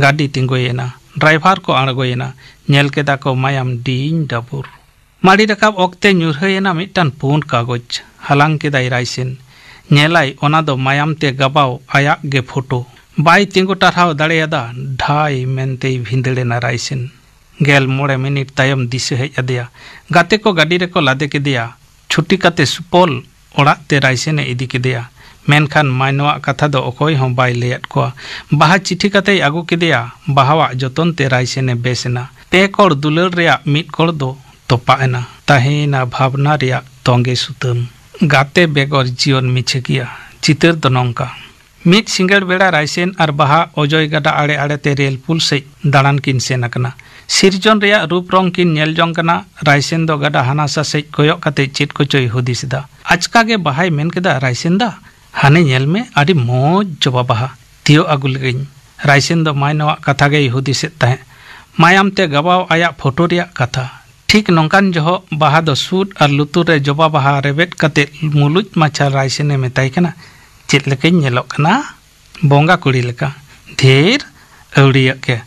ᱜᱟᱹᱰᱤ ᱛᱤᱸᱜᱩᱭᱮᱱᱟ᱾ ᱰᱨᱟᱭᱵᱷᱟᱨ ᱠᱚ ᱟᱬᱜᱚᱭᱮᱱᱟ᱾ ᱧᱮᱞ ᱠᱮᱫᱟ ᱠᱚ ᱢᱟᱭᱟᱢ ᱰᱤᱧ ᱰᱟᱹᱵᱩᱨ᱾ ᱢᱟᱹᱰᱤ ᱨᱟᱠᱟᱵ ᱚᱠᱛᱮ ᱧᱩᱨᱦᱟᱹᱭᱮᱱᱟ ᱢᱤᱫᱴᱟᱝ ᱯᱩᱸᱰ ᱠᱟᱜᱚᱡᱽ᱾ ᱦᱟᱞᱟᱝ ᱠᱮᱫᱟᱭ ᱨᱟᱭᱥᱮᱱ᱾ ᱧᱮᱞᱟᱭ ᱚᱱᱟ ᱫᱚ ᱢᱟᱭᱟᱢ ᱛᱮ ᱜᱟᱵᱟᱣ ᱟᱭᱟᱜ ᱜᱮ ᱯᱷᱳᱴᱳ᱾ ᱵᱟᱭ ᱛᱤᱸᱜᱩ ᱴᱟᱨᱦᱟᱣ ᱫᱟᱲᱮᱭᱟᱫᱟ᱾ ᱰᱷᱟᱭ ᱢᱮᱱᱛᱮᱭ ᱵᱷᱤᱸᱫᱟᱹᱲ ᱮᱱᱟ ᱨᱟᱭᱥᱮᱱ᱾ ᱜᱮᱞ ᱢᱚᱬᱮ ᱢᱤᱱᱤᱴ ᱛᱟᱭᱚᱢ ᱫᱤᱥᱟᱹ ᱦᱮᱡ ᱟᱫᱮᱭᱟ᱾ ᱜᱟᱛᱮ ᱠᱚ ᱜᱟᱹᱰᱤ ᱨᱮᱠᱚ ᱞᱟᱫᱮ ᱠᱮᱫᱮᱭᱟ᱾ ᱪᱷᱩᱴᱤ ᱠᱟᱛᱮ ᱥᱩᱯᱚᱞ ᱚᱲᱟᱜ ᱛᱮ ᱨᱟᱭᱥᱮᱱ ᱮ ᱤᱫᱤ ᱠᱮᱫᱮᱭᱟ᱾ ᱢᱮᱱᱠᱷᱟᱱ ᱢᱟᱭᱱᱚᱣᱟᱜ ᱠᱟᱛᱷᱟ ᱫᱚ ᱚᱠᱚᱭ ᱦᱚᱸ ᱵᱟᱭ ᱞᱟᱹᱭᱟᱫ ᱠᱚᱣᱟ᱾ ᱵᱟᱦᱟ ᱪᱤᱴᱷᱤ ᱠᱟᱛᱮᱭ ᱟᱹᱜᱩ ᱠᱮᱫᱮᱭᱟ᱾ ᱵᱟᱦᱟᱣᱟᱜ ᱡᱚᱛᱚᱱ ᱛᱮ ᱨᱟᱭᱥᱮᱱ ᱮ ᱵᱮᱥ ᱮᱱᱟ᱾ ᱯᱮ ᱠᱚᱲ ᱫᱩᱞᱟᱹᱲ ᱨᱮᱭᱟᱜ ᱢᱤᱫ ᱠᱚᱲ ᱫᱚ ᱛᱚᱯᱟᱜ ᱮᱱᱟ᱾ ᱛᱟᱦᱮᱸᱭᱮᱱᱟ ᱵᱷᱟᱵᱽᱱᱟ ᱨᱮᱭᱟᱜ ᱛᱚᱸᱜᱮ ᱥᱩᱛᱟᱹᱢ᱾ ᱜᱟᱛᱮ ᱵᱮᱜᱚᱨ ᱡᱤᱭᱚᱱ ᱢᱤᱪᱷᱟᱹ ᱜᱮᱭᱟ᱾ ᱪᱤᱛᱟᱹᱨ ᱫᱚ ᱱᱚᱝᱠᱟ᱾ ᱢᱤᱫ ᱥᱤᱸᱜᱟᱹᱲ ᱵᱮᱲᱟ ᱨᱟᱭᱥᱮᱱ ᱟᱨ ᱵᱟᱦᱟ ᱚᱡᱚᱭ ᱜᱟᱰᱟ ᱟᱲᱮ ᱟᱲᱮᱛᱮ ᱨᱮᱞ ᱯᱩᱞ ᱥᱮᱫ ᱫᱟᱬᱟᱱ ᱠᱤᱱ ᱥᱮᱱ ᱟᱠᱟᱱᱟ᱾ ᱥᱤᱨᱡᱚᱱ ᱨᱮᱭᱟᱜ ᱨᱩᱯ ᱨᱚᱝ ᱠᱤᱱ ᱧᱮᱞ ᱡᱚᱝ ᱠᱟᱱᱟ᱾ ᱨᱟᱭᱥᱮᱱ ᱫᱚ ᱜᱟᱰᱟ ᱦᱟᱱᱟᱥᱟ ᱥᱮᱫ ᱠᱚᱭᱚᱜ ᱠᱟᱛᱮ ᱪᱮᱫ ᱠᱚᱪᱚᱭ ᱦᱩᱫᱤᱥ ᱮᱫᱟ᱾ ᱟᱪᱠᱟ ᱜᱮ ᱵᱟᱦᱟᱭ ᱢᱮᱱ ᱠᱮᱫᱟ, "ᱨᱟᱭᱥᱮᱱ ᱫᱟ, ᱦᱟᱱᱮ ᱧᱮᱞ ᱢᱮ, ᱟᱹᱰᱤ ᱢᱚᱡᱽ ᱡᱚᱵᱟ ᱵᱟᱦᱟ᱾ ᱛᱤᱭᱳᱜ ᱟᱹᱜᱩ ᱞᱮᱜᱟᱹᱧ᱾" ᱨᱟᱭᱥᱮᱱ ᱫᱚ ᱢᱟᱭᱱᱚᱣᱟᱜ ᱠᱟᱛᱷᱟ ᱜᱮᱭ ᱦᱩᱫᱤᱥᱮᱫ ᱛᱟᱦᱮᱸᱫ᱾ ᱢᱟᱭᱟᱢ ᱛᱮ ᱜᱟᱵᱟᱣ ᱟᱭᱟᱜ ᱯᱷᱳᱴᱳ ᱨᱮᱭᱟᱜ ᱠᱟᱛᱷᱟ᱾ ᱴᱷᱤᱠ ᱱᱚᱝᱠᱟᱱ ᱡᱚᱦᱚᱜ ᱵᱟᱦᱟ ᱫᱚ ᱥᱩᱫ ᱟᱨ ᱞᱩᱛᱩᱨ ᱨᱮ ᱡᱚᱵᱟ ᱵᱟᱦᱟ ᱨᱮᱵᱮᱫ ᱠᱟᱛᱮ ᱢᱩᱞᱩᱡ ᱢᱟᱪᱷᱟ ᱨᱟᱭᱥᱮᱱᱮ ᱢᱮᱛᱟᱭ ᱠᱟᱱᱟ, "ᱪᱮᱫ ᱞᱮᱠᱟᱧ ᱧᱮᱞᱚᱜ ᱠᱟᱱᱟ? ᱵᱚᱸᱜᱟ ᱠᱩᱲᱤ ᱞᱮᱠᱟ᱾ ᱫᱷᱤᱨ, ᱟᱹᱣᱲᱤᱭᱟᱹᱜ ᱜᱮ!"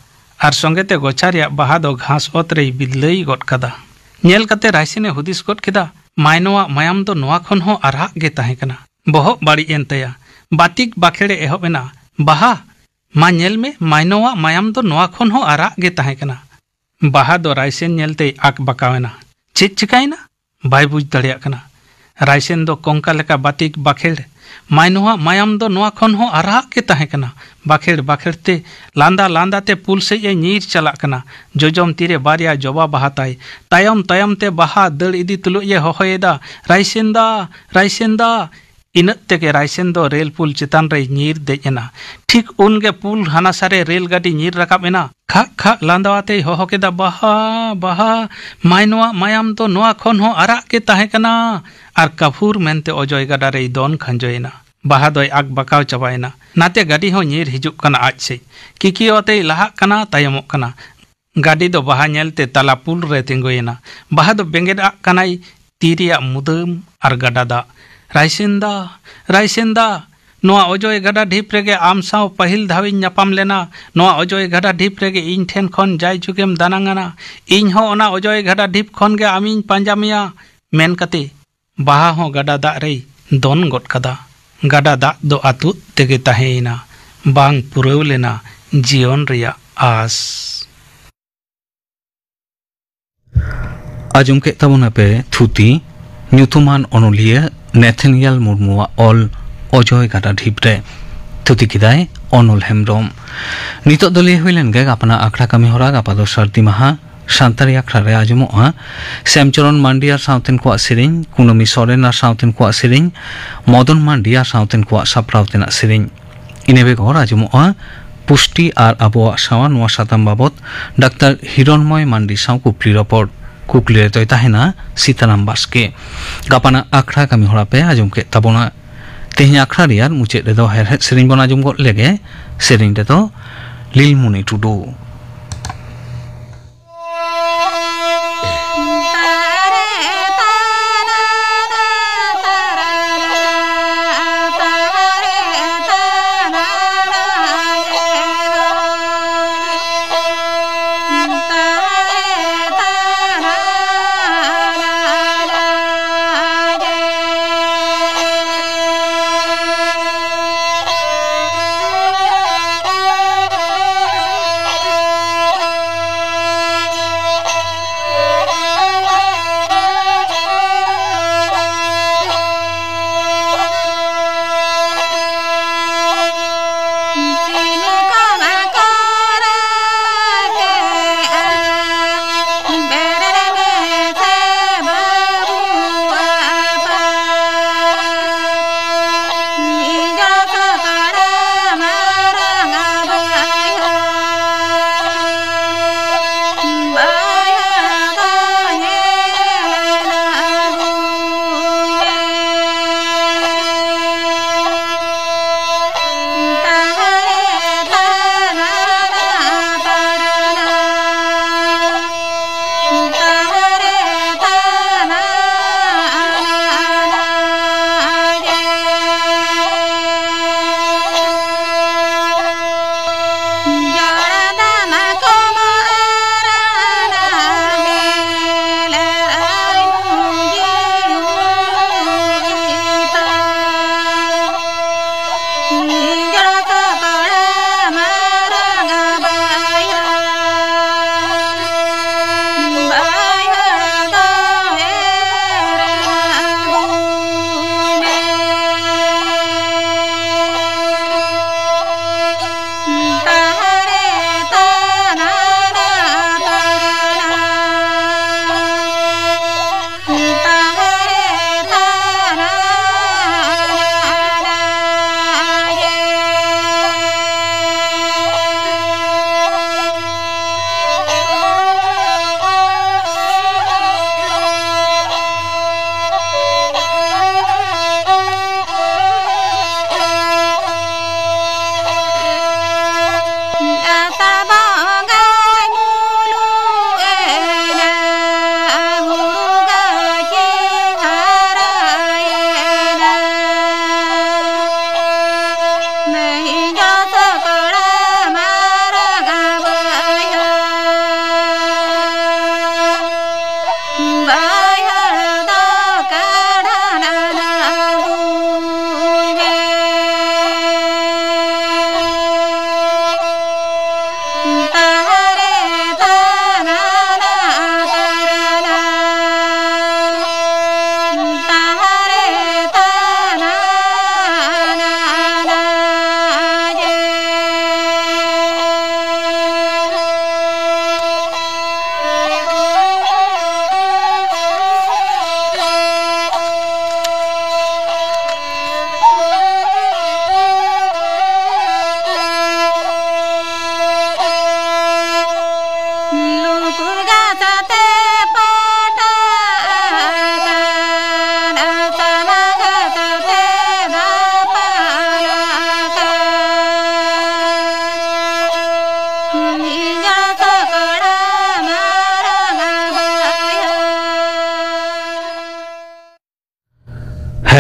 ᱟᱨ ᱥᱚᱸᱜᱮ ᱛᱮ ᱜᱚᱪᱷᱟ ᱨᱮᱭᱟᱜ ᱵᱟᱦᱟ ᱫᱚ ᱜᱷᱟᱥ ᱚᱛ ᱨᱮᱭ ᱵᱤᱞᱟᱹᱭ ᱜᱚᱫ ᱠᱟᱫᱟ᱾ ᱧᱮᱞ ᱠᱟᱛᱮ ᱨᱟᱭᱥᱮᱱᱮ ᱦᱩᱫᱤᱥ ᱜᱚᱫ ᱠᱮᱫᱟ, "ᱢᱟᱭᱱᱚᱣᱟᱜ ᱢᱟᱭᱟᱢ ᱫᱚ ᱱᱚᱣᱟ ᱠᱷᱚᱱ ᱦᱚᱸ ᱟᱨᱟᱜ ᱜᱮ ᱛᱟᱦᱮᱸ ᱠᱟᱱᱟ᱾" ᱵᱚᱦᱚᱜ ᱵᱟᱹᱲᱤᱡ ᱮᱱ ᱛᱟᱭᱟ᱾ ᱵᱟᱛᱤᱠ ᱵᱟᱠᱷᱮᱲ ᱮ ᱮᱦᱚᱵ ᱮᱱᱟ, "ᱵᱟᱦᱟ, ᱢᱟ ᱧᱮᱞ ᱢᱮ, ᱢᱟᱭᱱᱚᱣᱟᱜ ᱢᱟᱭᱟᱢ ᱫᱚ ᱱᱚᱣᱟ ᱠᱷᱚᱱ ᱦᱚᱸ ᱟᱨᱟᱜ ᱜᱮ ᱛᱟᱦᱮᱸ ᱠᱟᱱᱟ᱾" ᱵᱟᱦᱟ ᱫᱚ ᱨᱟᱭᱥᱮᱱ ᱧᱮᱞᱛᱮᱭ ᱟᱠ ᱵᱟᱠᱟᱣ ᱮᱱᱟ᱾ ᱪᱮᱫ ᱪᱤᱠᱟᱭᱮᱱᱟ? ᱵᱟᱭ ᱵᱩᱡᱽ ᱫᱟᱲᱮᱭᱟᱜ ᱠᱟᱱᱟ᱾ ᱨᱟᱭᱥᱮᱱ ᱫᱚ ᱠᱚᱝᱠᱟ ᱞᱮᱠᱟ ᱵᱟᱛᱤᱠ ᱵᱟᱠᱷᱮᱲ, "ᱢᱟᱭᱱᱚᱣᱟᱜ ᱢᱟᱭᱟᱢ ᱫᱚ ᱱᱚᱣᱟ ᱠᱷᱚᱱ ᱦᱚᱸ ᱟᱨᱟᱜ ᱜᱮ ᱛᱟᱦᱮᱸ ᱠᱟᱱᱟ᱾" ᱵᱟᱠᱷᱮᱲ ᱵᱟᱠᱷᱮᱲ ᱛᱮ ᱞᱟᱸᱫᱟ ᱞᱟᱸᱫᱟ ᱛᱮ ᱯᱩᱞ ᱥᱮᱡ ᱮ ᱧᱤᱨ ᱪᱟᱞᱟᱜ ᱠᱟᱱᱟ᱾ ᱡᱚᱡᱚᱢ ᱛᱤᱨᱮ ᱵᱟᱨᱭᱟ ᱡᱚᱵᱟ ᱵᱟᱦᱟ ᱛᱟᱭ᱾ ᱛᱟᱭᱚᱢ ᱛᱟᱭᱚᱢ ᱛᱮ ᱵᱟᱦᱟ ᱫᱟᱹᱲ ᱤᱫᱤ ᱛᱩᱞᱩᱡ ᱮ ᱦᱚᱦᱚᱭᱮᱫᱟ, "ᱨᱟᱭᱥᱮᱱ ᱫᱟ, ᱨᱟᱭᱥᱮᱱ ᱫᱟ!" ᱤᱱᱟᱹᱜ ᱛᱮᱜᱮ ᱨᱟᱭᱥᱮᱱ ᱫᱚ ᱨᱮᱞ ᱯᱩᱞ ᱪᱮᱛᱟᱱ ᱨᱮᱭ ᱧᱤᱨ ᱫᱮᱡ ᱮᱱᱟ᱾ ᱴᱷᱤᱠ ᱩᱱᱜᱮ ᱯᱩᱞ ᱦᱟᱱᱟ ᱥᱟᱨᱮ ᱨᱮᱞ ᱜᱟᱹᱰᱤ ᱧᱤᱨ ᱨᱟᱠᱟᱵ ᱮᱱᱟ᱾ ᱠᱷᱟᱜ ᱠᱷᱟᱜ ᱞᱟᱸᱫᱟ ᱟᱛᱮᱭ ᱦᱚᱦᱚ ᱠᱮᱫᱟ, "ᱵᱟᱦᱟ, ᱵᱟᱦᱟ, ᱢᱟᱭᱱᱚᱣᱟᱜ ᱢᱟᱭᱟᱢ ᱫᱚ ᱱᱚᱣᱟ ᱠᱷᱚᱱ ᱦᱚᱸ ᱟᱨᱟᱜ ᱜᱮ ᱛᱟᱦᱮᱸ ᱠᱟᱱᱟ!" ᱟᱨ ᱠᱟᱯᱷᱩᱨ ᱢᱮᱱᱛᱮ ᱚᱡᱚᱭ ᱜᱟᱰᱟ ᱨᱮᱭ ᱫᱚᱱ ᱠᱷᱟᱸᱡᱚᱭᱮᱱᱟ᱾ ᱵᱟᱦᱟ ᱫᱚᱭ ᱟᱠ ᱵᱟᱠᱟᱣ ᱪᱟᱵᱟᱭᱮᱱᱟ᱾ ᱱᱟᱛᱮ ᱜᱟᱹᱰᱤ ᱦᱚᱸ ᱧᱤᱨ ᱦᱤᱡᱩᱜ ᱠᱟᱱᱟ ᱟᱡ ᱥᱮᱡ᱾ ᱠᱤᱠᱤᱭᱟᱹᱣ ᱟᱛᱮᱭ ᱞᱟᱦᱟᱜ ᱠᱟᱱᱟ, ᱛᱟᱭᱚᱢᱚᱜ ᱠᱟᱱᱟ᱾ ᱜᱟᱹᱰᱤ ᱫᱚ ᱵᱟᱦᱟ ᱧᱮᱞᱛᱮ ᱛᱟᱞᱟ ᱯᱩᱞ ᱨᱮ ᱛᱤᱸᱜᱩᱭᱮᱱᱟ᱾ ᱵᱟᱦᱟ ᱫᱚ ᱵᱮᱸᱜᱮᱫ ᱟᱜ ᱠᱟᱱᱟᱭ ᱛᱤ ᱨᱮᱭᱟᱜ ᱢᱩᱫᱟᱹᱢ ᱟᱨ ᱜᱟᱰᱟ ᱫᱟᱜ᱾ "ᱨᱟᱭᱥᱮᱱ ᱫᱟ, ᱨᱟᱭᱥᱮᱱ ᱫᱟ, ᱱᱚᱣᱟ ᱚᱡᱚᱭ ᱜᱟᱰᱟ ᱰᱷᱤᱯ ᱨᱮᱜᱮ ᱟᱢ ᱥᱟᱶ ᱯᱟᱹᱦᱤᱞ ᱫᱷᱟᱣᱤᱧ ᱧᱟᱯᱟᱢ ᱞᱮᱱᱟ᱾ ᱱᱚᱣᱟ ᱚᱡᱚᱭ ᱜᱟᱰᱟ ᱰᱷᱤᱯ ᱨᱮᱜᱮ ᱤᱧ ᱴᱷᱮᱱ ᱠᱷᱚᱱ ᱡᱟᱭ ᱡᱩᱜᱮᱢ ᱫᱟᱱᱟᱝ ᱟᱱᱟ᱾ ᱤᱧ ᱦᱚᱸ ᱚᱱᱟ ᱚᱡᱚᱭ ᱜᱟᱰᱟ ᱰᱷᱤᱯ ᱠᱷᱚᱱ ᱜᱮ ᱟᱢᱤᱧ ᱯᱟᱸᱡᱟ ᱢᱮᱭᱟ᱾" ᱢᱮᱱ ᱠᱟᱛᱮ ᱵᱟᱦᱟ ᱦᱚᱸ ᱜᱟᱰᱟ ᱫᱟᱜ ᱨᱮᱭ ᱫᱚᱱ ᱜᱚᱫ ᱠᱟᱫᱟ᱾ ᱜᱟᱰᱟ ᱫᱟᱜ ᱫᱚ ᱟᱹᱛᱩᱜ ᱛᱮᱜᱮ ᱛᱟᱦᱮᱸᱭᱮᱱᱟ, ᱵᱟᱝ ᱯᱩᱨᱟᱹᱣ ᱞᱮᱱᱟ ᱡᱤᱭᱚᱱ ᱨᱮᱭᱟᱜ ᱟᱸᱥ᱾ ᱟᱸᱡᱚᱢ ᱠᱮᱫ ᱛᱟᱵᱚᱱᱟᱯᱮ ᱛᱷᱩᱛᱤ, ᱧᱩᱛᱩᱢᱟᱱ ᱚᱱᱚᱞᱤᱭᱟᱹ ᱱᱮᱛᱷᱮᱱᱤᱭᱟᱞ ᱢᱩᱨᱢᱩᱣᱟᱜ ᱚᱞ ᱚᱡᱚᱭ ᱜᱟᱰᱟ ᱰᱷᱤᱯ ᱨᱮ᱾ ᱛᱷᱩᱛᱤ ᱠᱮᱫᱟᱭ ᱚᱱᱚᱞ ᱦᱮᱢᱵᱽᱨᱚᱢ᱾ ᱱᱤᱛᱚᱜ ᱫᱚ ᱞᱟᱹᱭ ᱦᱩᱭ ᱞᱮᱱ ᱜᱮ ᱜᱟᱯᱟᱱᱟᱜ ᱟᱠᱷᱲᱟ ᱠᱟᱹᱢᱤ ᱦᱚᱨᱟ᱾ ᱜᱟᱯᱟ ᱫᱚ ᱥᱟᱹᱨᱫᱤ ᱢᱟᱦᱟ᱾ ᱥᱟᱱᱛᱟᱲᱤ ᱟᱠᱷᱲᱟ ᱨᱮ ᱟᱸᱡᱚᱢᱚᱜᱼᱟ ᱥᱮᱢᱪᱚᱨᱚᱱ ᱢᱟᱱᱰᱤ ᱟᱨ ᱥᱟᱶᱛᱮᱱ ᱠᱚᱣᱟᱜ ᱥᱮᱨᱮᱧ, ᱠᱩᱱᱟᱹᱢᱤ ᱥᱚᱨᱮᱱ ᱟᱨ ᱥᱟᱶᱛᱮᱱ ᱠᱚᱣᱟᱜ ᱥᱮᱨᱮᱧ, ᱢᱚᱫᱚᱱ ᱢᱟᱱᱰᱤ ᱟᱨ ᱥᱟᱶᱛᱮᱱ ᱠᱚᱣᱟᱜ ᱥᱟᱯᱲᱟᱣ ᱛᱮᱱᱟᱜ ᱥᱮᱨᱮᱧ᱾ ᱤᱱᱟᱹ ᱵᱮᱜᱚᱨ ᱟᱸᱡᱚᱢᱚᱜᱼᱟ ᱯᱩᱥᱴᱤ ᱟᱨ ᱟᱵᱚᱣᱟᱜ ᱥᱟᱶᱟᱨ, ᱱᱚᱣᱟ ᱥᱟᱛᱟᱢ ᱵᱟᱵᱚᱛ ᱰᱟᱠᱛᱟᱨ ᱦᱤᱨᱚᱱᱢᱚᱭ ᱢᱟᱱᱰᱤ ᱥᱟᱶ ᱠᱩᱠᱞᱤ ᱨᱚᱯᱚᱲ᱾ ᱠᱩᱠᱞᱤ ᱨᱮ ᱫᱚᱭ ᱛᱟᱦᱮᱱᱟ ᱥᱤᱛᱟᱨᱟᱢ ᱵᱟᱥᱠᱮ᱾ ᱜᱟᱯᱟᱱᱟᱜ ᱟᱠᱷᱲᱟ ᱠᱟᱹᱢᱤ ᱦᱚᱨᱟ ᱯᱮ ᱟᱸᱡᱚᱢ ᱠᱮᱫ ᱛᱟᱵᱚᱱᱟ᱾ ᱛᱮᱦᱮᱧ ᱟᱠᱷᱲᱟ ᱨᱮᱭᱟᱜ ᱢᱩᱪᱟᱹᱫ ᱨᱮᱫᱚ ᱦᱮᱲᱦᱮᱫ ᱥᱮᱨᱮᱧ ᱵᱚᱱ ᱟᱸᱡᱚᱢ ᱜᱚᱫ ᱞᱮᱜᱮ᱾ ᱥᱮᱨᱮᱧ ᱨᱮᱫᱚ ᱞᱤᱞᱢᱩᱱᱤ ᱴᱩᱰᱩ᱾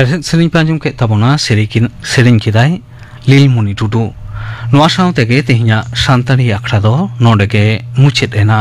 ᱨᱮᱦᱮᱫ ᱥᱮᱨᱮᱧ ᱯᱮ ᱟᱸᱡᱚᱢ ᱠᱮᱫ ᱛᱟᱵᱚᱱᱟ, ᱥᱮᱨᱮᱧ ᱠᱤᱱ-, ᱥᱮᱨᱮᱧ ᱠᱮᱫᱟᱭ ᱞᱤᱞᱢᱩᱱᱤ ᱴᱩᱰᱩ᱾ ᱱᱚᱣᱟ ᱥᱟᱶ ᱛᱮᱜᱮ ᱛᱮᱦᱮᱧᱟᱜ ᱥᱟᱱᱛᱟᱲᱤ ᱟᱠᱷᱲᱟ ᱫᱚ ᱱᱚᱰᱮ ᱜᱮ ᱢᱩᱪᱟᱹᱫ ᱮᱱᱟ᱾